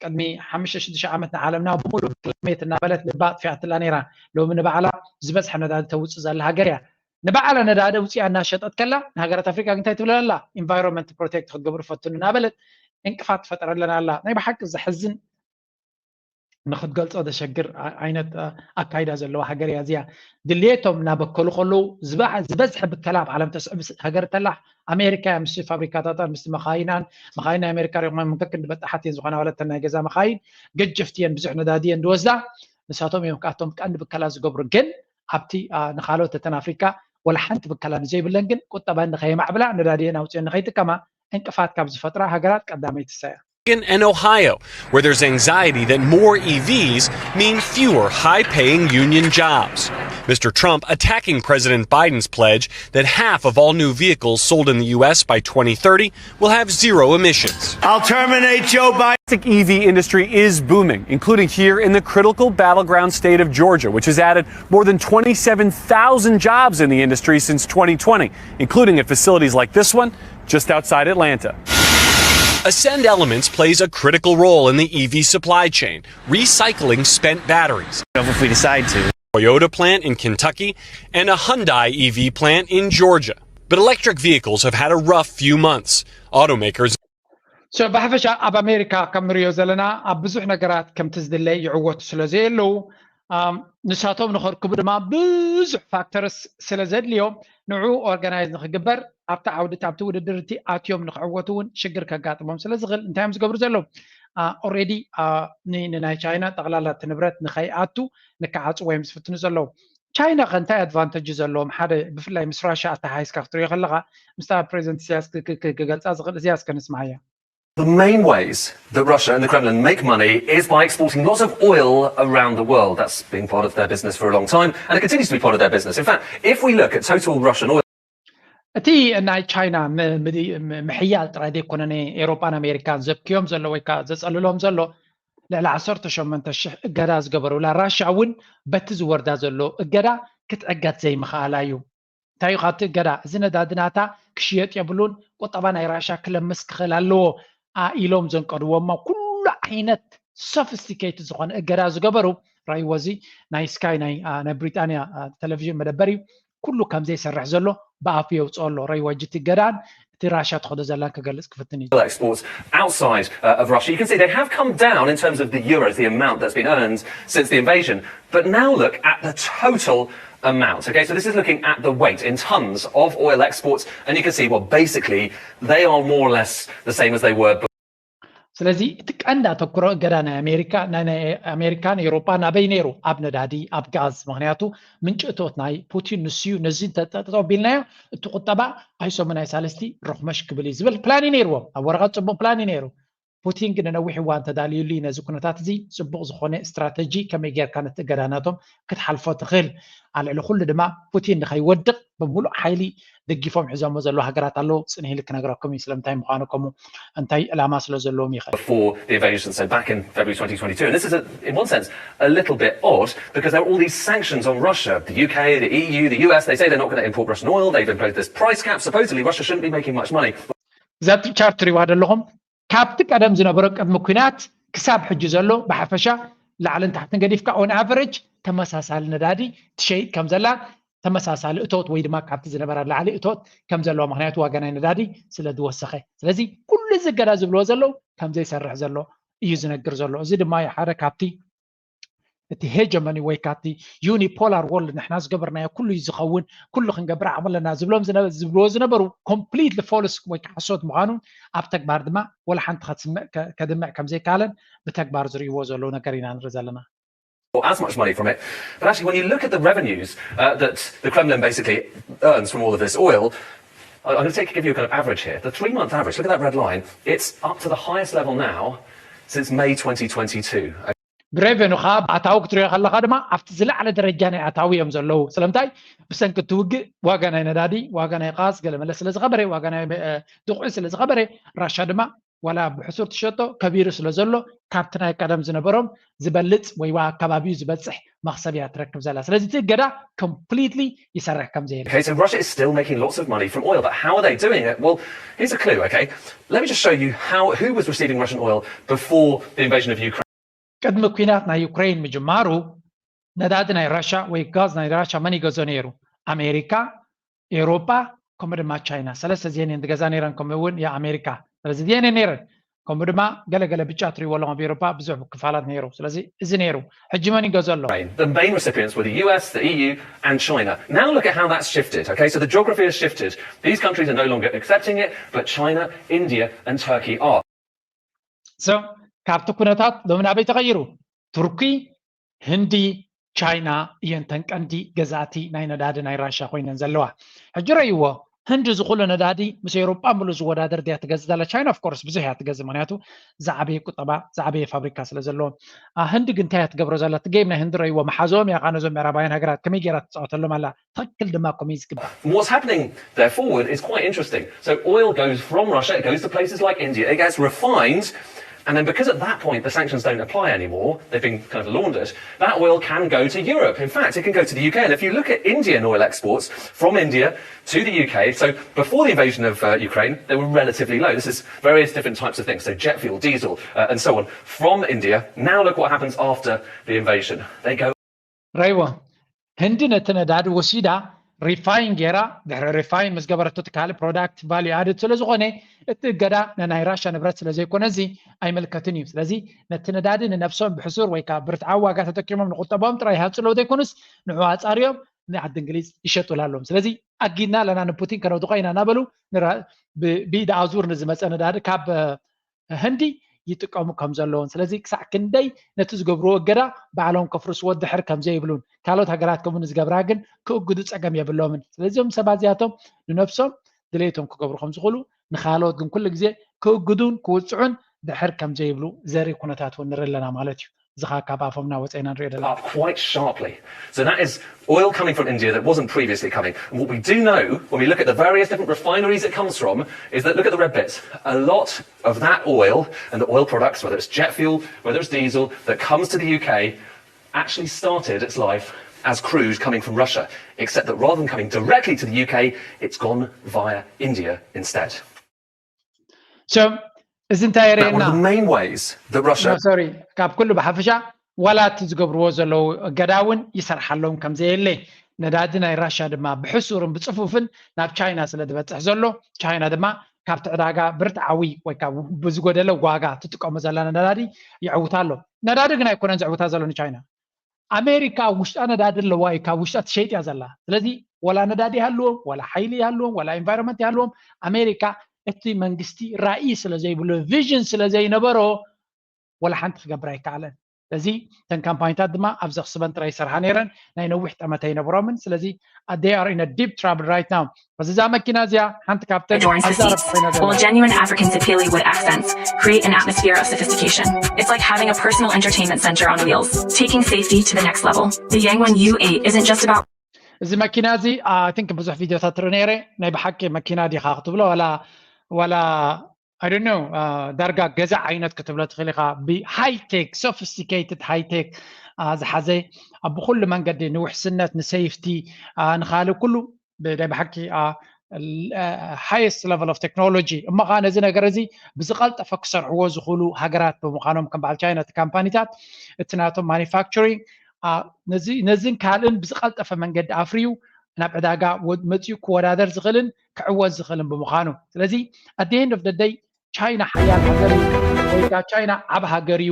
ቅድሚ ሓሙሽተ ሽዱሽተ ዓመት ንዓለምና ብሙሉ ክላይሜት እናበለት ልባ ኣጥፊኣትላ ነይራ። ሎሚ ንባዕላ ዝበዝሐ ነዳዲ ተውፅእ ዘላ ሃገር እያ። ንባዕላ ነዳዲ ኣውፂኣ እናሸጠት ከላ ንሃገራት ኣፍሪካ ግን እንታይ ትብለን ኣላ? ኢንቫይሮንመንት ፕሮቴክት ክትገብሩ ፈትኑ እናበለት እንቅፋት ትፈጥረለን ኣላ። ናይ ብሓቂ ዘሕዝን ንክትገልፆ ዘሸግር ዓይነት ኣካይዳ ዘለዋ ሃገር እያ እዚኣ። ድልየቶም እናበከሉ ከለዉ ዝበዝሐ ብከላ ኣብ ዓለም ተስዕብ ሃገር ተላ ኣሜሪካ እያ። ምስ ፋብሪካታታን ምስ መኻይናን መኻይን ናይ ኣሜሪካ ሪኹም ከክንዲ በጣሓት እየን ዝኾና ዋለተን ናይ ገዛ መኻይን ገጀፍቲ እየን ብዙሕ ነዳዲ እየን ዝወስዳ። ንሳቶም እዮም ካብቶም ቀንዲ ብከላ ዝገብሩ ግን ኣብቲ ንካልኦት እተን ኣፍሪካ ወላ ሓንቲ ብከላ ንዘይብለን ግን ቁጠባ ንከየማዕብላ ነዳዲ እየን ኣውፅኦ ንከይጥቀማ እንቅፋት ካብ ዝፈጥራ ሃገራት ቀዳመይቲ እሳ እያ። In Ohio, where there's anxiety that more E Vs mean fewer high paying union jobs. Mister Trump attacking President Biden's pledge that half of all new vehicles sold in the U S by twenty thirty will have zero emissions. I'll terminate Joe Biden. The E V industry is booming, including here in the critical battleground state of Georgia, which has added more than twenty-seven thousand jobs in the industry since twenty twenty, including at facilities like this one just outside Atlanta. Ascend Elements plays a critical role in the E V supply chain, recycling spent batteries. If we decide to. Toyota plant in Kentucky and a Hyundai E V plant in Georgia. But electric vehicles have had a rough few months. Automakers So ብሓፈሻ ኣብ ኣሜሪካ ከም ንሪኦ ዘለና ኣብ ብዙሕ ነገራት ከምቲ ዝድለ ይዕወቱ ስለ ዘየለዉ ንሳቶም ንኸርክቡ ድማ ብዙሕ ፋክተርስ ስለ ዘድልዮም ንዑ ኦርጋናይዝ ንክግበር ኣብቲ ዓውዲ ኣብቲ ውድድር እቲ ኣትዮም ንክዕወቱ እውን ሽግር ከጋጥሞም ስለ ዝኽእል እንታይ እዮም ዝገብሩ ዘለዉ? ኦሬዲ ንናይ ቻይና ጠቕላላ እቲ ንብረት ንኸይኣቱ ንከዓፅዎ እዮም ዝፍትኑ ዘለዉ። ቻይና ከ እንታይ ኣድቫንተጅ ዘለዎም ሓደ ብፍላይ ምስ ራሽያ ኣተሓሒዝካ ክትሪኦ ከለካ ምስታ ፕሬዚደንት ኢሳያስ ክገልፃ ዝኽእል እዚኣ እስከ ንስማዓያ። The main ways that Russia and the Kremlin make money is by exporting lots of oil around the world. That's been part of their business for a long time, and it continues to be part of their business. In fact, if we look at total Russian oil. እቲ ናይ ቻይና ምሕያል ጥራይ ዘይኮነ ንኤሮጳን ኣሜሪካን ዘብክዮም ዘሎ ወይ ከዓ ዘፀልሎም ዘሎ ልዕሊ ዓሰርተ ሸሞንተ ሽሕ እገዳ ዝገበሩላ ራሽያ እውን በቲ ዝወርዳ ዘሎ እገዳ ክትዕገት ዘይምኽኣላ እዩ። እንታይ እዩ ካብቲ እገዳ? እዚ ነዳዲ ናታ ክሽየጥ የብሉን፣ ቁጠባ ናይ ራሻ ክለምስ ክኽእል ኣለዎ ኢሎም ዘንቀድዎ እሞ ኩሉ ዓይነት ሶፊስቲኬትድ ዝኾነ እገዳ ዝገበሩ። ረእይዎ፣ እዚ ናይ ስካይ ናይ ብሪጣንያ ቴሌቪዥን መደበር እዩ። ኩሉ ከም ዘይሰርሕ ዘሎ ብኣፉ የውፅኦ ኣሎ። ረእይዎ፣ ሕጂ እቲ እገዳን እቲ ራሻ ትኸዶ ዘላን ክገልፅ ክፍትን እዩ። Exports outside of Russia. You can see they have come down in terms of the euros, the amount that's been earned since the invasion. But now look at the total amount. Okay, so this is looking at the weight in tons of oil exports, and you can see, well, basically, they are more or less the same as they were. ስለዚ እቲ ቀንዲ ኣተኩሮ እገዳ ናይ ኣሜሪካ ናይ ኣሜሪካን ኤውሮጳን ኣበይ ነይሩ? ኣብ ነዳዲ፣ ኣብ ጋዝ። ምክንያቱ ምንጪ እቶት ናይ ፑቲን ንሱ እዩ። ነዚ እንተጠጠው ቢልናዮ እቲ ቁጠባ ኣይሶም ናይ ሳልስቲ ሮክመሽ ክብል እዩ ዝብል ፕላን እዩ ነይርዎም። ኣብ ወረቐት ፅቡቅ ፕላን እዩ ነይሩ። ፑቲን ግን ንነዊሕ እዋን ተዳልዩሉ እዩ ነዚ ኩነታት እዚ ፅቡቕ ዝኾነ ስትራተጂ ከመይ ጌርካ ነቲ እገዳ ናቶም ክትሓልፎ ትኽእል። ኣብ ልዕሊ ኩሉ ድማ ፑቲን ንኸይወድቕ ብምሉእ ሓይሊ ደጊፎም ሒዞሞ ዘለዉ ሃገራት ኣለዉ። ፅንሂ ኢሉ ክነግረኩም እዩ ስለምንታይ ምዃኑ ከምኡ እንታይ ዕላማ ስለ ዘለዎም ይኽእል። Before the invasion, so back in February twenty twenty-two, and this is, a, in one sense, a little bit odd because there are all these sanctions on Russia. The U K, the E U, the U S, they say they're not going to import Russian oil. They've imposed this price cap. Supposedly, Russia shouldn't be making much money. እዛ ቻርት ትሪእዋ ዘለኹም ካብቲ ቀደም ዝነበሮ ቅድሚ ኲናት ክሳብ ሕጂ ዘሎ ብሓፈሻ ላዕልን ታሕትን ገዲፍካ on average ተመሳሳሊ ነዳዲ ትሸይጥ ከም ዘላ ተመሳሳሊ እቶት ወይ ድማ ካብቲ ዝነበረ ላዕሊ እቶት ከም ዘለዎ ምክንያቱ ዋጋ ናይ ነዳዲ ስለ ዝወሰኸ ስለዚ ኩሉ እዚ እገዳ ዝብልዎ ዘለዉ ከም ዘይሰርሕ ዘሎ እዩ ዝነግር ዘሎ። እዚ ድማ ሓደ ካብቲ እቲ hegemony ወይ ከዓ እቲ unipolar world ንሕና ዝገበርናዮ ኩሉ እዩ ዝኸውን፣ ኩሉ ክንገብር ዓቕሚ ኣለና ዝብሎም ዝነ- ዝብልዎ ዝነበሩ completely false ወይ ከዓ ሓሶት ምዃኑን ኣብ ተግባር ድማ ወላ ሓንቲ ከትስምዕ ከ- ከድምዕ ከም ዘይከኣለን ብተግባር ዝርእይዎ ዘለዉ ነገር ኢና ንርኢ ዘለና። Or as much money from it. But actually, when you look at the revenues uh, that the Kremlin basically earns from all of this oil, I- I'm going to take, give you a kind of average here. The three month average, look at that red line, it's up to the highest level now since May twenty twenty-two. ብሬቨኑ ከዓ ኣታዊ ክትሪኦ ከለካ ድማ ኣብቲ ዝለዓለ ደረጃ ናይ ኣታዊ እዮም ዘለዉ። ስለምንታይ? ብሰንኪ እቲ ውግእ ዋጋ ናይ ነዳዲ፣ ዋጋ ናይ ቃስ ገለመለ ስለ ዝኸበረ፣ ዋጋ ናይ እ፣ ድቑዒ ስለ ዝኸበረ፣ ራሻ ድማ ዋላ ብሕሱር ትሸጦ ከቢሩ ስለ ዘሎ ካብቲ ናይ ቀደም ዝነበሮም ዝበልፅ ወይ ዋ ከባቢኡ ዝበፅሕ መክሰብ እያ ትረክብ ዘላ። ስለዚ እቲ እገዳ completely ይሰርሕ ከም ዘየለ Okay, so Russia is still making lots of money from oil, but how are they doing it? Well, here's a clue, okay? Let me just show you how who was receiving Russian oil before the invasion of Ukraine. ቅድሚ ኩናት ናይ ዩክሬን ምጅማሩ ነዳዲ ናይ ራሻ ወይ ጋዝ ናይ ራሻ መን ይገዞ ነይሩ? ኣሜሪካ፣ ኤውሮጳ፣ ከምኡ ድማ ቻይና። ሰለስተ እዚአን እየን ዝገዛ ነይረን፣ ከምኡ እውን የኣሜሪካ። ስለዚ እዚአን እየን ነይረን። ከምኡ ድማ ገለገለ ብጫ ትሪእዎ ኣለኹም፣ ኣብ ኤውሮጳ ብዙሕ ክፋላት ነይሩ። ስለዚ እዚ ነይሩ። ሕጂ መን ይገዞ ኣሎ? The main recipients were the U S, the E U, and China. Now look at how that's shifted. Okay, so the geography has shifted. These countries are no longer accepting it, but China, India, and Turkey are. So ካብቲ ኩነታት ሎሚ ናበይ ተቐይሩ? ቱርኪ፣ ህንዲ፣ ቻይና እየን ተን ቀንዲ ገዛእቲ ናይ ነዳዲ ናይ ራሻ ኮይነን ዘለዋ። ሕጂ ረእይዎ፣ ህንዲ ዝኹሉ ነዳዲ ምስ ኤውሮጳ ምሉ ዝወዳደር ድያ ትገዝእ ዘላ? ቻይና of course ብዙሕ እያ ትገዝእ፣ ምክንያቱ ዝዓበየ ቁጠባ ዝዓበየ ፋብሪካ ስለ ዘለዎም። ኣ፣ ህንዲ ግን እንታይ እያ ትገብሮ ዘላ? እቲ ጌም ናይ ህንዲ ረእይዎ፣ መሓዞም እያ ኻነዞም ምዕራባውያን ሃገራት ከመይ ገይራ ትፃወተሎም ኣላ? ትኽክል ድማ ኮሜ ዝግባእ። What's happening there forward is quite interesting. So oil goes from Russia, it goes to places like India, it gets refined, and then because at that point the sanctions don't apply anymore, they've been kind of laundered, that oil can go to Europe. In fact, it can go to the U K. And if you look at Indian oil exports from India to the U K, so before the invasion of uh, Ukraine, they were relatively low. This is various different types of things, so jet fuel, diesel, uh, and so on, from India. Now look what happens after the invasion. They go ረይዎ፣ ህንዲ ነቲ ነዳዲ ወሲዳ ሪፋይን ገይራ፣ ድሕሪ ሪፋይን ምስ ገበረቶ እቲ ካልእ ፕሮዳክት ቫልዩ ኣድድ ስለ ዝኾነ፣ እቲ እገዳ ንናይ ራሻ ንብረት ስለ ዘይኮነ እዚ ኣይምልከትን እዩ። ስለዚ ነቲ ነዳዲ ንነብሶም ብሕሱር ወይ ከዓ ብርትዓዊ ዋጋ ተጠቂሞም ንቁጠባኦም ጥራይ ይሃንፁ ኣለዉ ዘይኮኑስ ንዑ ኣፃርዮም ንዓዲ እንግሊዝ ይሸጡላ ኣለዎም። ስለዚ ኣጊድና ኣለና ንፑቲን ከነውድቖ ኢና እናበሉ ንራ- ብ- ብኢድ ኣዙር ንዝመፀ ነዳዲ ካብ ህንዲ ይጥቀሙ ከም ዘለውን፣ ስለዚ ክሳዕ ክንደይ ነቲ ዝገብርዎ እገዳ ባዕሎም ከፍርስዎ ድሕር ከም ዘይብሉን ካልኦት ሃገራት ከምኡ ንዝገብራ ግን ክእግዱ ጸገም የብሎምን። ስለዚ እዞም ሰባት እዚኣቶም ንነብሶም ድሌቶም ክገብሩ ከም ዝኽእሉ ንኻልኦት ግን ኩሉ ግዜ ክእግዱን ክውጽዑን ድሕር ከም ዘይብሉ ዘርኢ ኩነታት እውን ንርኢ ኣለና ማለት እዩ። እዚ ኸኣ ካብ ኣፎም እናወፀ ኢና ንሪኦ ዘለና። up quite sharply. So that is oil coming from India that wasn't previously coming. And what we do know when we look at the various different refineries it comes from is that, look at the red bits, a lot of that oil and the oil products, whether it's jet fuel, whether it's diesel, that comes to the U K actually started its life as crude coming from Russia, except that rather than coming directly to the U K, it's gone via India instead. So እዚ እንታይ የርእየና? One of the main ways that Russia ሶሪ፣ ካብ ኩሉ ብሓፈሻ ዋላ እቲ ዝገብርዎ ዘለዉ እገዳ እውን ይሰርሓሎም ከም ዘየለ፣ ነዳዲ ናይ ራሻ ድማ ብሕሱርን ብፅፉፍን ናብ ቻይና ስለ ዝበፅሕ ዘሎ፣ ቻይና ድማ ካብቲ ዕዳጋ ብርትዓዊ ወይ ካብ ብዝጎደለ ዋጋ ትጥቀሞ ዘላ ነዳዲ ይዕውታ ኣሎ። ነዳዲ ግን ኣይኮነን ዝዕውታ ዘሎ ንቻይና። ኣሜሪካ ኣብ ውሽጣ ነዳዲ ኣለዋ እዩ፣ ካብ ውሽጣ ትሸይጥ እያ ዘላ። ስለዚ ወላ ነዳዲ ይሃልዎም፣ ወላ ሓይሊ ይሃልዎም፣ ወላ ኢንቫይሮንመንት ይሃልዎም፣ ኣሜሪካ እቲ መንግስቲ ራእይ ስለ ዘይብሉ፣ ቪዥን ስለ ዘይነበሮ ወላ ሓንቲ ክገብር ኣይከኣለን። ስለዚ እተን ካምፓኒታት ድማ ኣብዚ ክስበን ጥራይ ይሰርሓ ነይረን፣ ናይ ነዊሕ ጠመተ ኣይነብሮምን። ስለዚ they are in a deep trouble right now። እዚ እዛ መኪና እዚኣ ሓንቲ ካብተን Adorns the ኣዛረብ seats. ኮይና ዘላ While genuine African sapele with accents create an atmosphere of sophistication. It's like having a personal entertainment center on wheels, taking safety to the next level. The Yangwon U eight isn't just about እዚ መኪና እዚ I think ብዙሕ ቪድዮታት ትርኢ ነይረ። ናይ ብሓቂ መኪና ዲኻ ክትብሎ ዋላ ዋላ I don't know ዳርጋ ገዛ ዓይነት ክትብሎ ትኽእል ኢኻ። ብሃይቴክ ሶፊስቲኬትድ ሃይቴክ ዝሓዘ፣ ኣብ ብኩሉ መንገዲ ንውሕስነት ንሴፍቲ ንኻልእ ኩሉ ናይ ብሓቂ highest level of technology። እሞ ከዓ ነዚ ነገር እዚ ብዝቐልጠፈ ክሰርሕዎ ዝኽእሉ ሃገራት ብምዃኖም ከም በዓል ቻይና እቲ ካምፓኒታት እቲ ናቶም ማኒፋክቸሪንግ ነዝን ካልእን ብዝቐልጠፈ መንገዲ ኣፍርዩ ናብ ዕዳጋ መፅኡ ክወዳደር ዝኽእልን ክዕወት ዝኽእልን ብምዃኑ። ስለዚ at the end of the day ቻይና ሓያል ሃገር እዩ ወይ ከዓ ቻይና ዓብ ሃገር እዩ፣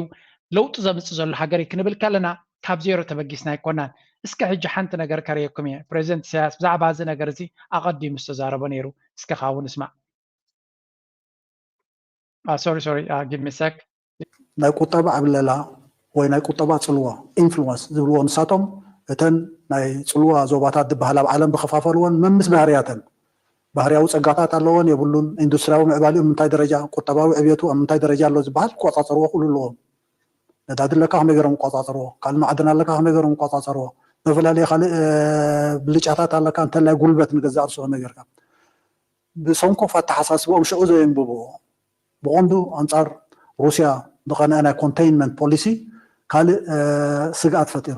ለውጢ ዘምፅእ ዘሎ ሃገር እዩ ክንብል ከለና ካብ ዜሮ ተበጊስና ኣይኮናን። እስከ ሕጂ ሓንቲ ነገር ከርእየኩም እየ። ፕሬዚደንት ኢሳያስ ብዛዕባ እዚ ነገር እዚ ኣቐዲሙ ዝተዛረቦ ነይሩ። እስከ ካብኡ ንስማዕ። ሶሪ ሶሪ፣ ጊቭ ሚ ሰክ። ናይ ቁጠባ ዕብለላ ወይ ናይ ቁጠባ ጽልዋ፣ ኢንፍሉወንስ ዝብልዎ ንሳቶም፣ እተን ናይ ጽልዋ ዞባታት ዝበሃል ኣብ ዓለም ዝኸፋፈልወን መምስ ባህርያተን፣ ባህርያዊ ጸጋታት ኣለዎን የብሉን፣ ኢንዱስትሪያዊ ምዕባሊኡ ኣብ ምንታይ ደረጃ፣ ቁጠባዊ ዕብየቱ ኣብ ምንታይ ደረጃ ኣሎ ዝበሃል ክቆጻጸርዎ ክእሉ ኣለዎም። ነዳዲ ኣለካ ከመይ ገይሮም ይቆጻጸርዎ፣ ካልእ ማዕድን ኣለካ ከመይ ገይሮም ይቆጻጸርዎ፣ ዝተፈላለየ ካልእ ብልጫታት ኣለካ፣ እንተላይ ጉልበት ንገዛእ ርእሱ ከመይ ገይርካ። ብሰንኮፍ ኣተሓሳስብኦም ሽዑ ዘየንብብዎ፣ ብቐንዱ ኣንጻር ሩስያ ዝቐንዐ ናይ ኮንቴይንመንት ፖሊሲ ካልእ ስግኣት ፈጢሩ።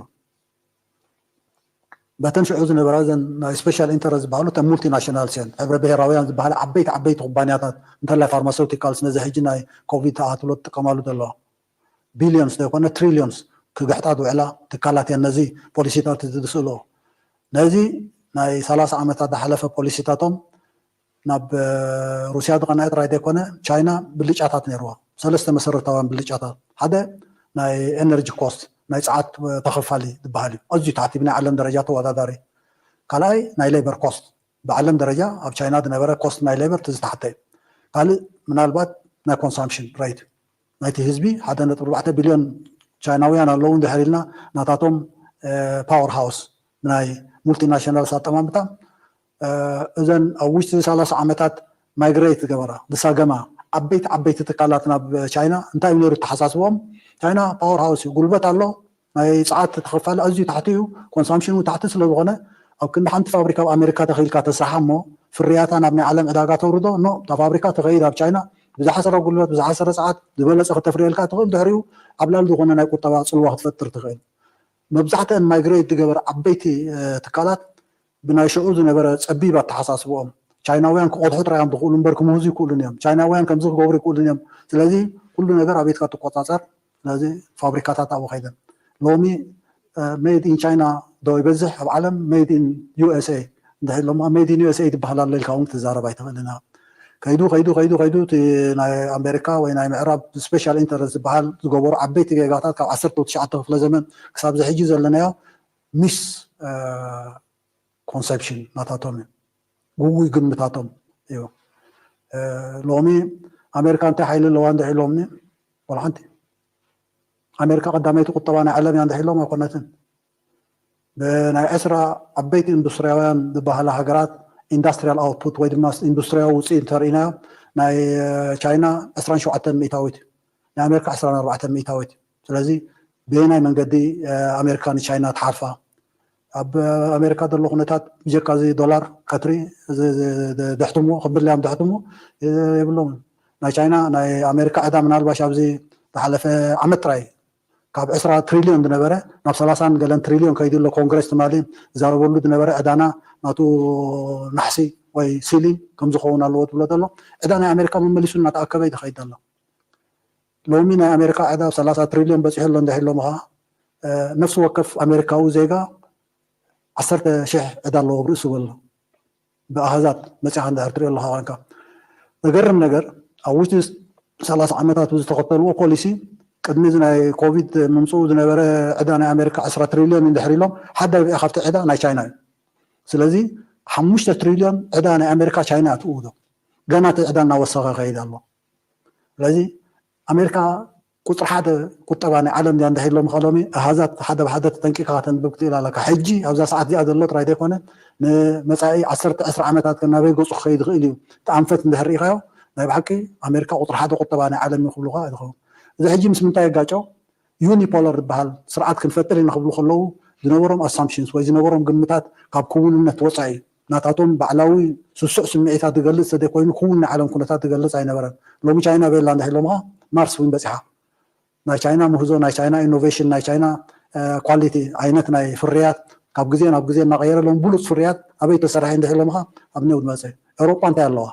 በተን ሽዑ ዝነበራ እዘን ናይ ስፔሻል ኢንተረስት ዝበሃሉ እተን ሙልቲናሽናልስ እየን፣ ሕብረ ብሄራውያን ዝበሃላ ዓበይቲ ዓበይቲ ኩባንያታት፣ እንተላይ ፋርማሴውቲካልስ፣ ነዚ ሕጂ ናይ ኮቪድ ተኣትሎ ትጥቀማሉ ዘለዋ ቢልዮንስ ዘይኮነ ትሪልዮንስ ክግሕጣ ዝውዕላ ትካላት እየን ነዚ ፖሊሲታት እዚ ዝስእልኦ። ነዚ ናይ ሰላሳ ዓመታት ዝሓለፈ ፖሊሲታቶም ናብ ሩስያ ዝቐንዐ ጥራይ ዘይኮነ ቻይና ብልጫታት ነይርዋ። ሰለስተ መሰረታውያን ብልጫታት፣ ሓደ ናይ ኤነርጂ ኮስት፣ ናይ ጸዓት ተኸፋሊ ዝበሃል እዩ። ኣዝዩ ታሕቲ፣ ብናይ ዓለም ደረጃ ተወዳዳሪ። ካልኣይ ናይ ሌበር ኮስት፣ ብዓለም ደረጃ ኣብ ቻይና ዝነበረ ኮስት ናይ ሌበር እቲ ዝታሕተ እዩ። ካልእ ምናልባት ናይ ኮንሳምፕሽን ሬት ናይቲ ህዝቢ፣ ሓደ ነጥቢ ኣርባዕተ ቢልዮን ቻይናውያን ኣለዉ እንድሕር ኢልና፣ ናታቶም ፓወር ሃውስ ናይ ሙልቲናሽናልስ ኣጠማምታ፣ እዘን ኣብ ውሽጢ ሰላሳ ዓመታት ማይግሬት ዝገበራ፣ ዝሳገማ ዓበይቲ ዓበይቲ ትካላት ናብ ቻይና እንታይ እዩ ነይሩ ተሓሳስቦም? ቻይና ፓወር ሃውስ እዩ፣ ጉልበት ኣሎ፣ ናይ ጸዓት ተኸፋሊ ኣዝዩ ታሕቲ እዩ፣ ኮንሳምፕሽን እውን ታሕቲ ስለ ዝኾነ፣ ኣብ ክንዲ ሓንቲ ፋብሪካ ኣብ ኣሜሪካ ተኺልካ ተስርሓ እሞ፣ ፍርያታ ናብ ናይ ዓለም ዕዳጋ ተውርዶ፣ ኖ፣ እታ ፋብሪካ ትኸይድ ኣብ ቻይና፣ ብዝሓሰረ ጉልበት፣ ብዝሓሰረ ጸዓት፣ ዝበለጸ ክተፍርየልካ ትኽእል፣ ድሕሪኡ ዓብላል ዝኾነ ናይ ቁጠባ ጽልዋ ክትፈጥር ትኽእል። መብዛሕትአን ማይግሬት ዝገበረ ዓበይቲ ትካላት ብናይ ሽዑ ዝነበረ ጸቢብ ኣተሓሳስብኦም፣ ቻይናውያን ክቐድሑ ጥራይ እዮም ዝኽእሉ እምበር ክምህዙ ይክእሉን እዮም፣ ቻይናውያን ከምዚ ክገብሩ ይክእሉን እዮም። ስለዚ ኩሉ ነገር ኣብ ኢድካ ትቆጻጸር። ስለዚ ፋብሪካታት ኣብኡ ከይደን። ሎሚ ሜድ ኢን ቻይና ዶ ይበዝሕ ኣብ ዓለም፣ ሜድ ኢን ዩ ኤስ ኤ እንድሕር ኢሎማ፣ ሜድ ኢን ዩ ኤስ ኤ ትበሃል ኣሎ ኢልካ እውን ክትዛረብ ኣይትኽእልን ኢኻ። ከይዱ ከይዱ ከይዱ ከይዱ እቲ ናይ ኣሜሪካ ወይ ናይ ምዕራብ ስፔሻል ኢንተረስት ዝበሃል ዝገበሩ ዓበይቲ ጌጋታት ካብ ዓሰርተ ትሽዓተ ክፍለ ዘመን ክሳብ እዚ ሕጂ ዘለናዮ ሚስ ኮንሰፕሽን ናታቶም እዩ፣ ግጉይ ግምታቶም እዩ። ሎሚ ኣሜሪካ እንታይ ሓይሊ ኣለዋ እንድሕር ኢሎምኒ፣ ዋላ ሓንቲ። ኣሜሪካ ቀዳመይቲ ቁጠባ ናይ ዓለም እያ እንድሕር ኢሎም ኣይኮነትን። ብናይ ዕስራ ዓበይቲ ኢንዱስትሪያውያን ዝበሃላ ሃገራት ኢንዳስትሪያል ኣውትፑት ወይ ድማ ኢንዱስትሪያዊ ውፅኢት እንተርኢናዮ፣ ናይ ቻይና ዕስራን ሸውዓተን ሚእታዊት፣ ናይ ኣሜሪካ ዕስራን ኣርባዕተን ሚእታዊት። ስለዚ ብየናይ መንገዲ ኣሜሪካ ንቻይና ትሓልፋ? ኣብ ኣሜሪካ ዘሎ ኩነታት ብጀካ እዚ ዶላር ቀትሪ ደሕትምዎ፣ ክብልያም ደሕትምዎ የብሎም። ናይ ቻይና፣ ናይ ኣሜሪካ ዕዳ ምናልባሽ ኣብዚ ዝሓለፈ ዓመት ጥራይ ካብ ዕስራ ትሪልዮን ዝነበረ ናብ ሰላሳን ገለን ትሪልዮን ከይዱ ኣሎ። ኮንግረስ ትማሊ ዝዛረበሉ ዝነበረ ዕዳና ናቱ ናሕሲ ወይ ሲሊን ከም ዝኸውን ኣለዎ ትብሎ ዘሎ። ዕዳ ናይ ኣሜሪካ መመሊሱ እናተኣከበ እዩ ዝኸይድ ዘሎ። ሎሚ ናይ ኣሜሪካ ዕዳ ኣብ ሰላሳ ትሪልዮን በፂሑ ኣሎ እንድሕር ኢሎምኻ፣ ነፍሲ ወከፍ ኣሜሪካዊ ዜጋ ዓሰርተ ሽሕ ዕዳ ኣለዎ ኣብ ርእሱ በሎ። ብኣሃዛት መፂኻ እንድሕር ትሪኦ ኣለኻ ኮንካ፣ ዘገርም ነገር፣ ኣብ ውሽጢ ሰላሳ ዓመታት ዝተኸተልዎ ፖሊሲ፣ ቅድሚ እዚ ናይ ኮቪድ ምምፅኡ ዝነበረ ዕዳ ናይ ኣሜሪካ ዕስራ ትሪልዮን እንድሕር ኢሎም፣ ሓደ ርብዒ ካብቲ ዕዳ ናይ ቻይና እዩ። ስለዚ ሓሙሽተ ትሪልዮን ዕዳ ናይ ኣሜሪካ ቻይና እያ ትእውዶ። ገና እቲ ዕዳ እናወሰኸ ይኸይድ ኣሎ። ስለዚ ኣሜሪካ ቁፅሪ ሓደ ቁጠባ ናይ ዓለም ድያ እንድሕር ኢሎም ከሎሚ፣ ኣሃዛት ሓደ ብሓደ ተጠንቂቕካ ከተንብብ ክትእል ኣለካ። ሕጂ ኣብዛ ሰዓት እዚኣ ዘሎ ጥራይ ዘይኮነ፣ ንመፃኢ ዓሰርተ ዕስራ ዓመታት ከ ናበይ ገፁ ክኸይድ ይኽእል እዩ፣ እቲ ኣንፈት እንድሕር ርኢኻዮ፣ ናይ ብሓቂ ኣሜሪካ ቁፅሪ ሓደ ቁጠባ ናይ ዓለም እዩ ክብሉኻ ይኸውን። እዚ ሕጂ ምስ ምንታይ የጋጮ? ዩኒፖለር ዝበሃል ስርዓት ክንፈጥር ኢና ክብሉ ከለዉ ዝነበሮም ኣሳምፕሽንስ ወይ ዝነበሮም ግምታት ካብ ክውንነት ወፃኢ፣ ናታቶም ባዕላዊ ስሱዕ ስምዒታት ዝገልፅ ተዘይኮይኑ ክውን ናይ ዓለም ኩነታት ዝገልፅ ኣይነበረን። ሎሚ ቻይና ቤላ እንድሕር ኢሎምኻ፣ ማርስ እውን በፂሓ። ናይ ቻይና ምህዞ፣ ናይ ቻይና ኢኖቬሽን፣ ናይ ቻይና ኳሊቲ፣ ዓይነት ናይ ፍርያት ካብ ግዜ ናብ ግዜ እናቐየረ፣ ሎም ብሉፅ ፍርያት ኣበይ ተሰራሒ እንድሕር ኢሎምኻ፣ ኣብ ኒው መፀ። ኤውሮጳ እንታይ ኣለዋ?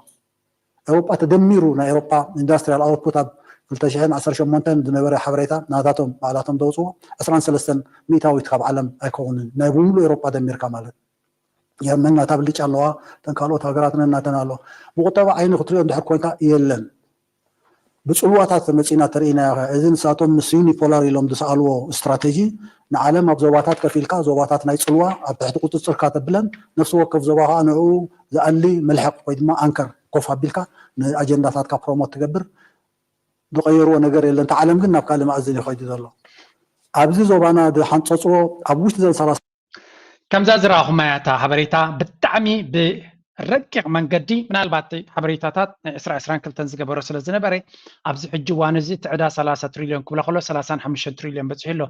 ኤውሮጳ ተደሚሩ ናይ ኤውሮጳ ኢንዳስትሪያል ኣውትፑት ኣብ ክልተ ሽሕን ዓሰርተ ሸሞንተን ዝነበረ ሓበሬታ ናታቶም ባዕላቶም ዘውፅዎ ዕስራን ሰለስተን ሚእታዊት ካብ ዓለም ኣይከውንን፣ ናይ ብምሉእ ኤውሮጳ ደሚርካ ማለት። የርመን ናታ ብልጫ ኣለዋ፣ እተን ካልኦት ሃገራት ነናተን ኣለዋ። ብቁጠባ ዓይኒ ክትሪኦ እንድሕር ኮንካ የለን። ብፅልዋታት ተመፂና ተርእናዮ። እዚ ንሳቶም ምስ ዩኒፖላር ኢሎም ዝሰኣልዎ ስትራቴጂ ንዓለም ኣብ ዞባታት ከፊልካ ዞባታት ናይ ፅልዋ ኣብ ትሕቲ ቁፅፅርካ ተብለን ነፍሲ ወከፍ ዞባ ከዓ ንዕኡ ዝኣሊ መልሕቕ ወይ ድማ ኣንከር ኮፍ ኣቢልካ ንኣጀንዳታትካ ፕሮሞት ትገብር። ዝቀየርዎ ነገር የለን። እቲ ዓለም ግን ናብ ካልእ መኣዝን እዩ ከይዱ ዘሎ። ኣብዚ ዞባና ዝሓንፀፅዎ ኣብ ውሽጢ ዘን ሰላሳ ከምዛ ዝረኣኹማ እያ እታ ሓበሬታ ብጣዕሚ ብረቂቕ መንገዲ። ምናልባት ሓበሬታታት ናይ ዕስራ ዕስራን ክልተን ዝገበሮ ስለ ዝነበረ ኣብዚ ሕጂ እዋን እዚ እቲ ዕዳ ሰላሳ ትሪልዮን ክብላ ከሎ ሰላሳን ሓሙሽተ ትሪልዮን በፂሑ ኣሎ።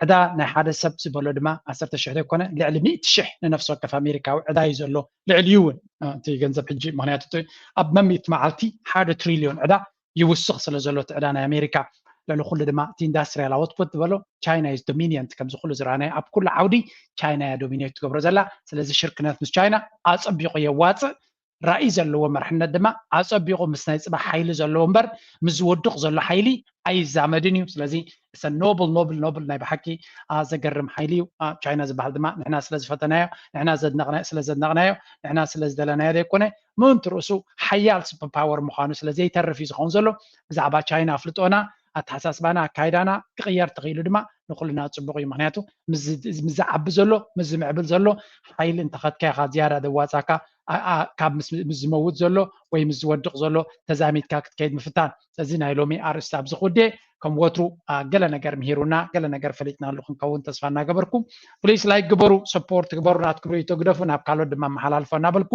ዕዳ ናይ ሓደ ሰብ ዝበሎ ድማ ዓሰርተ ሽሕ ዘይኮነ ልዕሊ ሚእቲ ሽሕ ንነፍሲ ወከፍ ኣሜሪካዊ ዕዳ እዩ ዘሎ። ልዕሊኡ እውን እቲ ገንዘብ ሕጂ ምክንያቱ ኣብ መሚእቲ መዓልቲ ሓደ ትሪልዮን ዕዳ ይውስኽ ስለ ዘሎ እቲ ዕዳ ናይ ኣሜሪካ። ልዕሊ ኩሉ ድማ እቲ ኢንዳስትሪያል ኣውትፑት ዝበሎ ቻይና is dominant ከምዚ ኩሉ ዝረኣናዮ ኣብ ኩሉ ዓውዲ ቻይና እያ ዶሚኔት ትገብሮ ዘላ። ስለዚ ሽርክነት ምስ ቻይና ኣፀቢቑ የዋፅእ። ራእይ ዘለዎ መርሕነት ድማ ኣፀቢቑ ምስ ናይ ፅባሕ ሓይሊ ዘለዎ እምበር ምስ ዝወድቕ ዘሎ ሓይሊ ኣይዛመድን እዩ። ስለዚ it's a noble noble noble ናይ ብሓቂ ዘገርም ሓይሊ እዩ። ቻይና ዝበሃል ድማ ንሕና ስለ ዝፈተናዮ፣ ንሕና ስለ ዘድነቕናዮ፣ ንሕና ስለ ዝደለናዮ ዘይኮነ ምእንቲ ርእሱ ሓያል ሱፐር ፓወር ምዃኑ ስለ ዘይተርፍ እዩ ዝኸውን ዘሎ። ብዛዕባ ቻይና ኣፍልጦና፣ ኣተሓሳስባና፣ ኣካይዳና ክቕየር ተኽኢሉ ድማ ንኩልና ፅቡቕ እዩ። ምክንያቱ ምስ ዝዓቢ ዘሎ ምስ ዝምዕብል ዘሎ ሓይሊ እንተኸድካ ኢኻ ዝያዳ ዘዋፃካ ካብ ምስ ዝመውት ዘሎ ወይ ምስ ዝወድቕ ዘሎ ተዛሚድካ ክትከይድ ምፍታን። ስለዚ ናይ ሎሚ ኣርእስቲ ኣብዚ ክውድእ ከም ወትሩ ገለ ነገር ምሂሩና ገለ ነገር ፈሊጥናሉ ክንከውን ተስፋ እናገበርኩ ፕሊስ ላይክ ግበሩ፣ ሰፖርት ግበሩ፣ ናትኩም ርእይቶ ግደፉ፣ ናብ ካልኦት ድማ መሓላልፎ እናበልኩ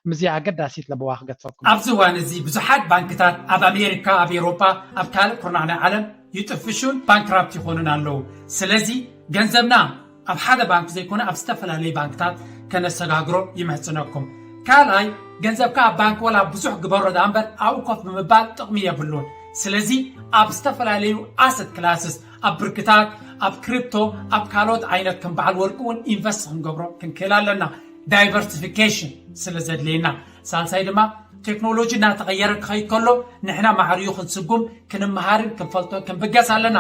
ምስዚ ኣገዳሲት ለበዋ ክገድፈኩም። ኣብዚ እዋን እዚ ብዙሓት ባንክታት ኣብ ኣሜሪካ፣ ኣብ ኤውሮጳ፣ ኣብ ካልእ ኩርናዕ ናይ ዓለም ይጥፍሹን ባንክራፕት ይኾኑን ኣለዉ። ስለዚ ገንዘብና ኣብ ሓደ ባንክ ዘይኮነ ኣብ ዝተፈላለዩ ባንክታት ከነሰጋግሮ ይምሕጽነኩም። ካልኣይ ገንዘብካ ኣብ ባንክ ወላ ብዙሕ ግበሮ ደኣ እምበር ኣብኡ ኮፍ ብምባል ጥቕሚ የብሉን። ስለዚ ኣብ ዝተፈላለዩ ኣሰት ክላስስ ኣብ ብርክታት ኣብ ክሪፕቶ ኣብ ካልኦት ዓይነት ከም በዓል ወርቂ እውን ኢንቨስት ክንገብሮ ክንክእል ኣለና። ዳይቨርሲፊኬሽን ስለ ዘድልየና። ሳልሳይ ድማ ቴክኖሎጂ እናተቐየረ ክኸይድ ከሎ ንሕና ማዕሪኡ ክንስጉም ክንመሃርን ክንፈልጦን ክንብገስ ኣለና።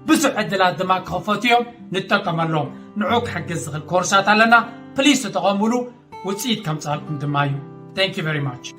ብዙሕ ዕድላት ድማ ክኸፈቱ እዮም፣ ንጠቀመሎም። ንዑ ክሕግዝ ዝኽእል ኮርሳት ኣለና። ፕሊስ ተጠቐሙሉ፣ ውፅኢት ከምፅኣልኩም ድማ እዩ። Thank you very much።